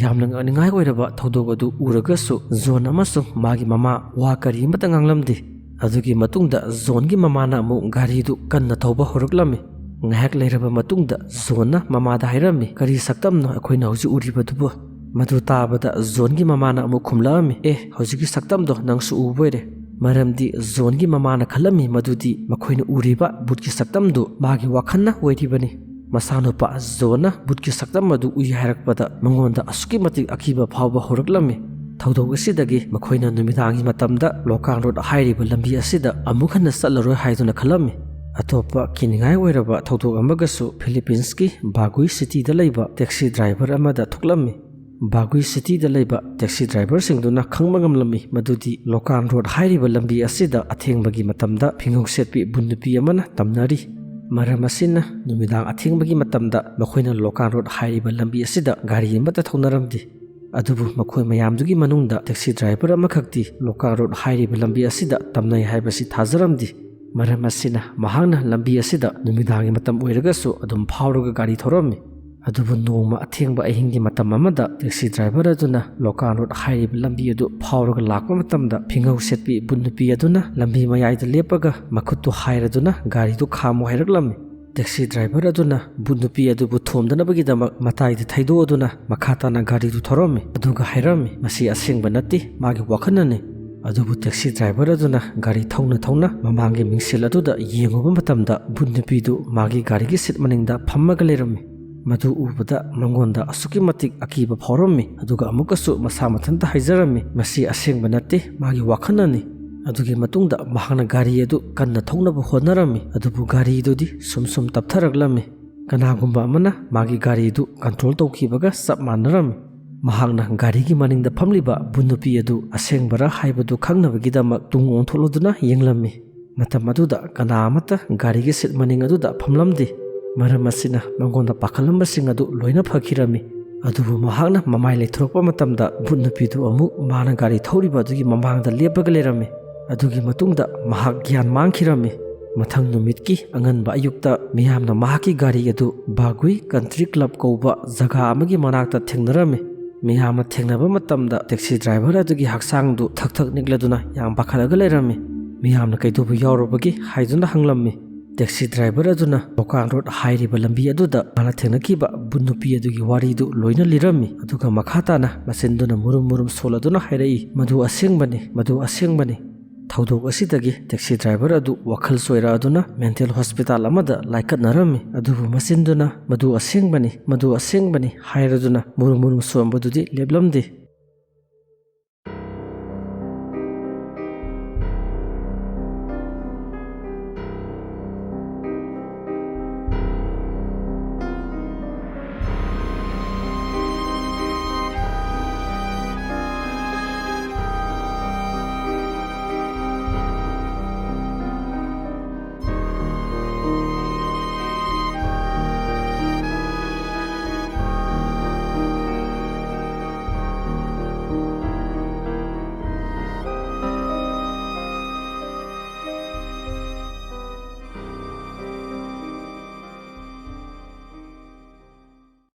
ꯌꯥꯝꯅ ꯉꯛꯅꯤꯡꯉꯥꯏ ꯑꯣꯏꯔꯕ ꯊꯧꯗꯣꯛ ꯑꯗꯨ ꯎꯔꯒꯁꯨ ꯖꯣꯟ ꯑꯃꯁꯨꯡ ꯃꯥꯒꯤ ꯃꯃꯥ ꯋꯥ ꯀꯔꯤ ꯑꯃꯠꯇ ꯉꯥꯡꯂꯝꯗꯦ꯫ ꯑꯗꯨꯒꯤ ꯃꯇꯨꯡꯗ ꯖꯣꯟꯒꯤ ꯃꯃꯥꯅ ꯑꯃꯨꯛ ꯒꯥꯔꯤꯗꯨ ꯀꯟꯅ ꯊꯧꯕ ꯍꯧꯔꯛꯂꯝꯃꯤ꯫ ꯉꯥꯏꯍꯥꯛ ꯂꯩꯔꯕ ꯃꯇꯨꯡꯗ ꯖꯣꯟꯅ ꯃꯃꯥꯗ ꯍꯥꯏꯔꯝꯃꯤ, "ꯀꯔꯤ ꯁꯛꯇꯝꯅꯣ ꯑꯩꯈꯣꯏꯅ ꯍꯧꯖꯤꯛ ꯎꯔꯤꯕꯗꯨꯕꯨ?" ꯃꯗꯨ ꯇꯥꯕꯗ ꯖꯣꯟꯒꯤ ꯃꯃꯥꯅ ꯑꯃꯨꯛ ꯈꯨꯝꯂꯛꯑꯝꯃꯤ, "ꯑꯦ, ꯍꯧꯖꯤꯛꯀꯤ ꯁꯛꯇꯝꯗꯣ ꯅꯪꯁꯨ ꯎꯕ ꯑꯣꯏꯔꯦ꯫ ꯃꯔꯝꯗꯤ ꯖꯣꯟꯒꯤ ꯃꯃꯥꯅ ꯈꯜꯂꯝꯃꯤ ꯃꯗꯨꯗꯤ ꯃꯈꯣꯏꯅ ꯎꯔꯤꯕ ꯕꯨꯠꯀꯤ ꯁꯛꯇꯝꯗꯨ ꯃꯥꯒꯤ ꯋꯥꯈꯜꯅ ꯑꯣꯏꯔꯤꯕꯅꯤ꯫ ꯃꯆꯥꯅꯨꯄꯥ ꯖꯣꯟꯅ ꯕꯨꯠꯀꯤ ꯁꯛꯇꯝ ꯑꯗꯨ ꯎꯏ ꯍꯥꯏꯔꯛꯄꯗ ꯃꯉꯣꯟꯗ ꯑꯁꯨꯛꯀꯤ ꯃꯇꯤꯛ ꯑꯀꯤꯕ ꯐꯥꯎꯕ ꯍꯧꯔꯛꯂꯝꯃꯤ꯫ ꯊꯧꯗꯣꯛ ꯑꯁꯤꯗꯒꯤ ꯃꯈꯣꯏꯅ ꯅꯨꯃꯤꯗꯥꯡꯒꯤ ꯃꯇꯝꯗ ꯂꯣꯀꯥꯡ ꯔꯣꯗ ꯍꯥꯏꯔꯤꯕ ꯂꯝꯕꯤ ꯑꯁꯤꯗ ꯑꯃꯨꯛ ꯍꯟꯅ ꯆꯠꯂꯔꯣꯏ ꯍꯥꯏꯗꯨꯅ ꯈꯜꯂꯝꯃꯤ꯫ ꯑꯇꯣꯞꯄ ꯀꯤꯅꯤꯡꯉꯥꯏ ꯑꯣꯏꯔꯕ ꯊꯧꯗꯣꯛ ꯑꯃꯒꯁꯨ ꯐꯤꯂꯤꯄꯤꯟꯁꯀꯤ ꯕꯥꯒꯨꯏ ꯁꯤꯇꯤꯗ ꯂꯩꯕ ꯇꯦꯛꯁꯤ ꯗ꯭ꯔꯥꯏꯚꯔ ꯑꯃꯗ ꯊꯣꯛꯂꯝꯃꯤ꯫ ꯕꯥꯒꯨꯏ ꯁꯤꯇꯤꯗ ꯂꯩꯕ ꯇꯦꯛꯁꯤ ꯗ꯭ꯔꯥꯏꯚꯔꯁꯤꯡꯗꯨꯅ ꯈꯪꯕ ꯉꯝꯂꯝꯃꯤ ꯃꯗꯨꯗꯤ ꯂꯣꯀꯥꯟ ꯔꯣꯗ ꯍꯥꯏꯔꯤꯕ ꯂꯝꯕꯤ ꯑꯁꯤꯗ ꯑꯊꯦꯡꯕꯒꯤ ꯃꯇꯝꯗ ꯐꯤꯉꯧ ꯁꯦꯠꯄꯤ ꯕꯨꯠ ꯅꯨꯄꯤ ꯑꯃꯅ ꯇꯝꯅꯔꯤ꯫ ꯃꯔꯝ ꯑꯁꯤꯅ ꯅꯨꯃꯤꯗꯥꯡ ꯑꯊꯦꯡꯕꯒꯤ ꯃꯇꯝꯗ ꯃꯈꯣꯏꯅ ꯂꯣꯀꯥꯟ ꯔꯣꯗ ꯍꯥꯏꯔꯤꯕ ꯂꯝꯕꯤ ꯑꯁꯤꯗ ꯒꯥꯔꯤ ꯑꯃꯠꯇ ꯊꯧꯅꯔꯝꯗꯦ꯫ ꯑꯗꯨꯕꯨ ꯃꯈꯣꯏ ꯃꯌꯥꯝꯗꯨꯒꯤ ꯃꯅꯨꯡꯗ ꯇꯦꯛꯁꯤ ꯗ꯭ꯔꯥꯏꯚꯔ ꯑꯃꯈꯛꯇꯤ ꯂꯣꯀꯥꯟ ꯔꯣꯗ ꯍꯥꯏꯔꯤꯕ ꯂꯝꯕꯤ ꯑꯁꯤꯗ ꯇꯝꯅꯩ ꯍꯥꯏꯕꯁꯤ ꯊꯥꯖꯔꯝꯗꯦ꯫ ꯃꯔꯝ ꯑꯁꯤꯅ ꯃꯍꯥꯛꯅ ꯂꯝꯕꯤ ꯑꯁꯤꯗ ꯅꯨꯃꯤꯗꯥꯡꯒꯤ ꯃꯇꯝ ꯑꯣꯏꯔꯒꯁꯨ ꯑꯗꯨꯝ ꯐꯥꯎꯔꯒ ꯒꯥꯔꯤ ꯊꯧꯔꯝꯃꯤ꯫ ꯑꯗꯨꯕꯨ ꯅꯣꯡꯃ ꯑꯊꯦꯡꯕ ꯑꯍꯤꯡꯒꯤ ꯃꯇꯝ ꯑꯃꯗ ꯇꯦꯛꯁꯤ ꯗ꯭ꯔꯥꯏꯚꯔ ꯑꯗꯨꯅ ꯂꯣꯀꯥꯟ ꯔꯣꯗ ꯍꯥꯏꯔꯤꯕ ꯂꯝꯕꯤ ꯑꯗꯨ ꯐꯥꯎꯔꯒ ꯂꯥꯛꯄ ꯃꯇꯝꯗ ꯐꯤꯉꯧ ꯁꯦꯠꯄꯤ ꯕꯨꯠ ꯅꯨꯄꯤ ꯑꯗꯨꯅ ꯂꯝꯕꯤ ꯃꯌꯥꯏꯗ ꯂꯦꯞꯄꯒ ꯃꯈꯨꯠꯇꯨ ꯍꯥꯏꯔꯗꯨꯅ ꯒꯥꯔꯤꯗꯨ ꯈꯥꯝꯃꯨ ꯍꯥꯏꯔꯛꯂꯝꯃꯤ꯫ ꯇꯦꯛꯁꯤ ꯗ꯭ꯔꯥꯏꯚꯔ ꯑꯗꯨꯅ ꯕꯨꯠ ꯅꯨꯄꯤ ꯑꯗꯨꯕꯨ ꯊꯣꯝꯗꯅꯕꯒꯤꯗꯃꯛ ꯃꯇꯥꯏꯗ ꯊꯩꯗꯣꯛꯑꯗꯨꯅ ꯃꯈꯥ ꯇꯥꯅ ꯒꯥꯔꯤꯗꯨ ꯊꯧꯔꯝꯃꯤ꯫ ꯑꯗꯨꯒ ꯍꯥꯏꯔꯝꯃꯤ, "ꯃꯁꯤ ꯑꯁꯦꯡꯕ ꯅꯠꯇꯦ, ꯃꯥꯒꯤ ꯋꯥꯈꯜꯅꯅꯤ"꯫ ꯑꯗꯨꯕꯨ ꯇꯦꯛꯁꯤ ꯗ꯭ꯔꯥꯏꯚꯔ ꯑꯗꯨꯅ ꯒꯥꯔꯤ ꯊꯧꯅ ꯊꯧꯅ ꯃꯃꯥꯡꯒꯤ ꯃꯤꯡꯁꯦꯜ ꯑꯗꯨꯗ ꯌꯦꯡꯉꯨꯕ ꯃꯇꯝꯗ ꯕꯨꯠ ꯅꯨꯄꯤꯗꯨ ꯃꯥꯒꯤ ꯒꯥꯔꯤꯒꯤ ꯁꯤꯠ ꯃꯅꯤꯡꯗ ꯐꯝꯃꯒ ꯂꯩꯔꯝꯃꯤ꯫ ꯃꯗꯨ ꯎꯕꯗ ꯃꯉꯣꯟꯗ ꯑꯁꯨꯛꯀꯤ ꯃꯇꯤꯛ ꯑꯀꯤꯕ ꯐꯥꯎꯔꯝꯃꯤ꯫ ꯑꯗꯨꯒ ꯑꯃꯨꯛꯀꯁꯨ ꯃꯁꯥ ꯃꯊꯟꯇ ꯍꯥꯏꯖꯔꯝꯃꯤ, "ꯃꯁꯤ ꯑꯁꯦꯡꯕ ꯅꯠꯇꯦ, ꯃꯥꯒꯤ ꯋꯥꯈꯜꯅꯅꯤ"꯫ ꯑꯗꯨꯒꯤ ꯃꯇꯨꯡꯗ ꯃꯍꯥꯛꯅ ꯒꯥꯔꯤ ꯑꯗꯨ ꯀꯟꯅ ꯊꯧꯅꯕ ꯍꯣꯠꯅꯔꯝꯃꯤ꯫ ꯑꯗꯨꯕꯨ ꯒꯥꯔꯤꯗꯨꯗꯤ ꯁꯨꯝ ꯁꯨꯝ ꯇꯞꯊꯔꯛꯂꯝꯃꯤ꯫ ꯀꯅꯥꯒꯨꯝꯕ ꯑꯃꯅ ꯃꯥꯒꯤ ꯒꯥꯔꯤꯗꯨ ꯀꯟꯇ꯭ꯔꯣꯜ ꯇꯧꯈꯤꯕꯒ ꯆꯞ ꯃꯥꯟꯅꯔꯝꯃꯤ꯫ ꯃꯍꯥꯛꯅ ꯒꯥꯔꯤꯒꯤ ꯃꯅꯤꯡꯗ ꯐꯝꯂꯤꯕ ꯕꯨꯠ ꯅꯨꯄꯤ ꯑꯗꯨ ꯑꯁꯦꯡꯕꯔꯥ ꯍꯥꯏꯕꯗꯨ ꯈꯪꯅꯕꯒꯤꯗꯃꯛ ꯇꯨꯡ ꯑꯣꯟꯊꯣꯛꯂꯗꯨꯅ ꯌꯦꯡꯂꯝꯃꯤ꯫ ꯃꯇꯝ ꯑꯗꯨꯗ ꯀꯅꯥ ꯑꯃꯠꯇ ꯒꯥꯔꯤꯒꯤ ꯁꯤꯠ ꯃꯅꯤꯡ ꯑꯗꯨꯗ ꯐꯝꯂꯝꯗꯦ꯫ ꯃꯔꯝ ꯑꯁꯤꯅ ꯃꯉꯣꯟꯗ ꯄꯥꯈꯠꯂꯝꯕꯁꯤꯡ ꯑꯗꯨ ꯂꯣꯏꯅ ꯐꯈꯤꯔꯝꯃꯤ꯫ ꯑꯗꯨꯕꯨ ꯃꯍꯥꯛꯅ ꯃꯃꯥꯏ ꯂꯩꯊꯣꯔꯛꯄ ꯃꯇꯝꯗ ꯕꯨꯠ ꯅꯨꯄꯤꯗꯨ ꯑꯃꯨꯛ ꯃꯥꯅ ꯒꯥꯔꯤ ꯊꯧꯔꯤꯕ ꯑꯗꯨꯒꯤ ꯃꯃꯥꯡꯗ ꯂꯦꯞꯄꯒ ꯂꯩꯔꯝꯃꯤ꯫ ꯑꯗꯨꯒꯤ ꯃꯇꯨꯡꯗ ꯃꯍꯥꯛ ꯒ꯭ꯌꯥꯟ ꯃꯥꯡꯈꯤꯔꯝꯃꯤ꯫ ꯃꯊꯪ ꯅꯨꯃꯤꯠꯀꯤ ꯑꯉꯟꯕ ꯑꯌꯨꯛꯇ ꯃꯤꯌꯥꯝꯅ ꯃꯍꯥꯛꯀꯤ ꯒꯥꯔꯤ ꯑꯗꯨ ꯕꯥꯒꯨꯏ ꯀꯟꯇ꯭ꯔꯤ ꯀ꯭ꯂꯕ ꯀꯧꯕ ꯖꯒꯥ ꯑꯃꯒꯤ ꯃꯅꯥꯛꯇ ꯊꯦꯡꯅꯔꯝꯃꯤ꯫ ꯃꯤꯌꯥꯝꯅ ꯊꯦꯡꯅꯕ ꯃꯇꯝꯗ ꯇꯦꯛꯁꯤ ꯗ꯭ꯔꯥꯏꯚꯔ ꯑꯗꯨꯒꯤ ꯍꯛꯆꯥꯡꯗꯨ ꯊꯛ ꯊꯛ ꯅꯤꯛꯂꯗꯨꯅ ꯌꯥꯝ ꯄꯥꯈꯠꯂꯒ ꯂꯩꯔꯝꯃꯤ꯫ ꯃꯤꯌꯥꯝꯅ ꯀꯩꯗꯧꯕ ꯌꯥꯎꯔꯨꯕꯒꯦ ꯍꯥꯏꯗꯨꯅ ꯍꯪꯂꯝꯃꯤ꯫ ꯇꯦꯛꯁꯤ ꯗ꯭ꯔꯥꯏꯚꯔ ꯑꯗꯨꯅ ꯂꯣꯀꯥꯟ ꯔꯣꯗ ꯍꯥꯏꯔꯤꯕ ꯂꯝꯕꯤ ꯑꯗꯨꯗ ꯃꯥꯅ ꯊꯦꯡꯅꯈꯤꯕ ꯕꯨꯠ ꯅꯨꯄꯤ ꯑꯗꯨꯒꯤ ꯋꯥꯔꯤꯗꯨ ꯂꯣꯏꯅ ꯂꯤꯔꯝꯃꯤ꯫ ꯑꯗꯨꯒ ꯃꯈꯥ ꯇꯥꯅ ꯃꯆꯤꯟꯗꯨꯅ ꯃꯨꯔꯨꯝ ꯃꯨꯔꯨꯝ ꯁꯣꯜꯂꯗꯨꯅ ꯍꯥꯏꯔꯛꯏ, "ꯃꯗꯨ ꯑꯁꯦꯡꯕꯅꯤ, ꯃꯗꯨ ꯑꯁꯦꯡꯕꯅꯤ"꯫ ꯊꯧꯗꯣꯛ ꯑꯁꯤꯗꯒꯤ taxi driver ꯑꯗꯨ ꯋꯥꯈꯜ ꯆꯣꯏꯔꯛꯑꯗꯨꯅ mental hospital ꯑꯃꯗ ꯂꯥꯏꯀꯠꯅꯔꯝꯃꯤ꯫ ꯑꯗꯨꯕꯨ ꯃꯆꯤꯟꯗꯨꯅ "ꯃꯗꯨ ꯑꯁꯦꯡꯕꯅꯤ, ꯃꯗꯨ ꯑꯁꯦꯡꯕꯅꯤ" ꯍꯥꯏꯔꯗꯨꯅ ꯃꯨꯔꯨꯝ ꯃꯨꯔꯨꯝ ꯁꯣꯟꯕꯗꯨꯗꯤ ꯂꯦꯞꯂꯝꯗꯦ꯫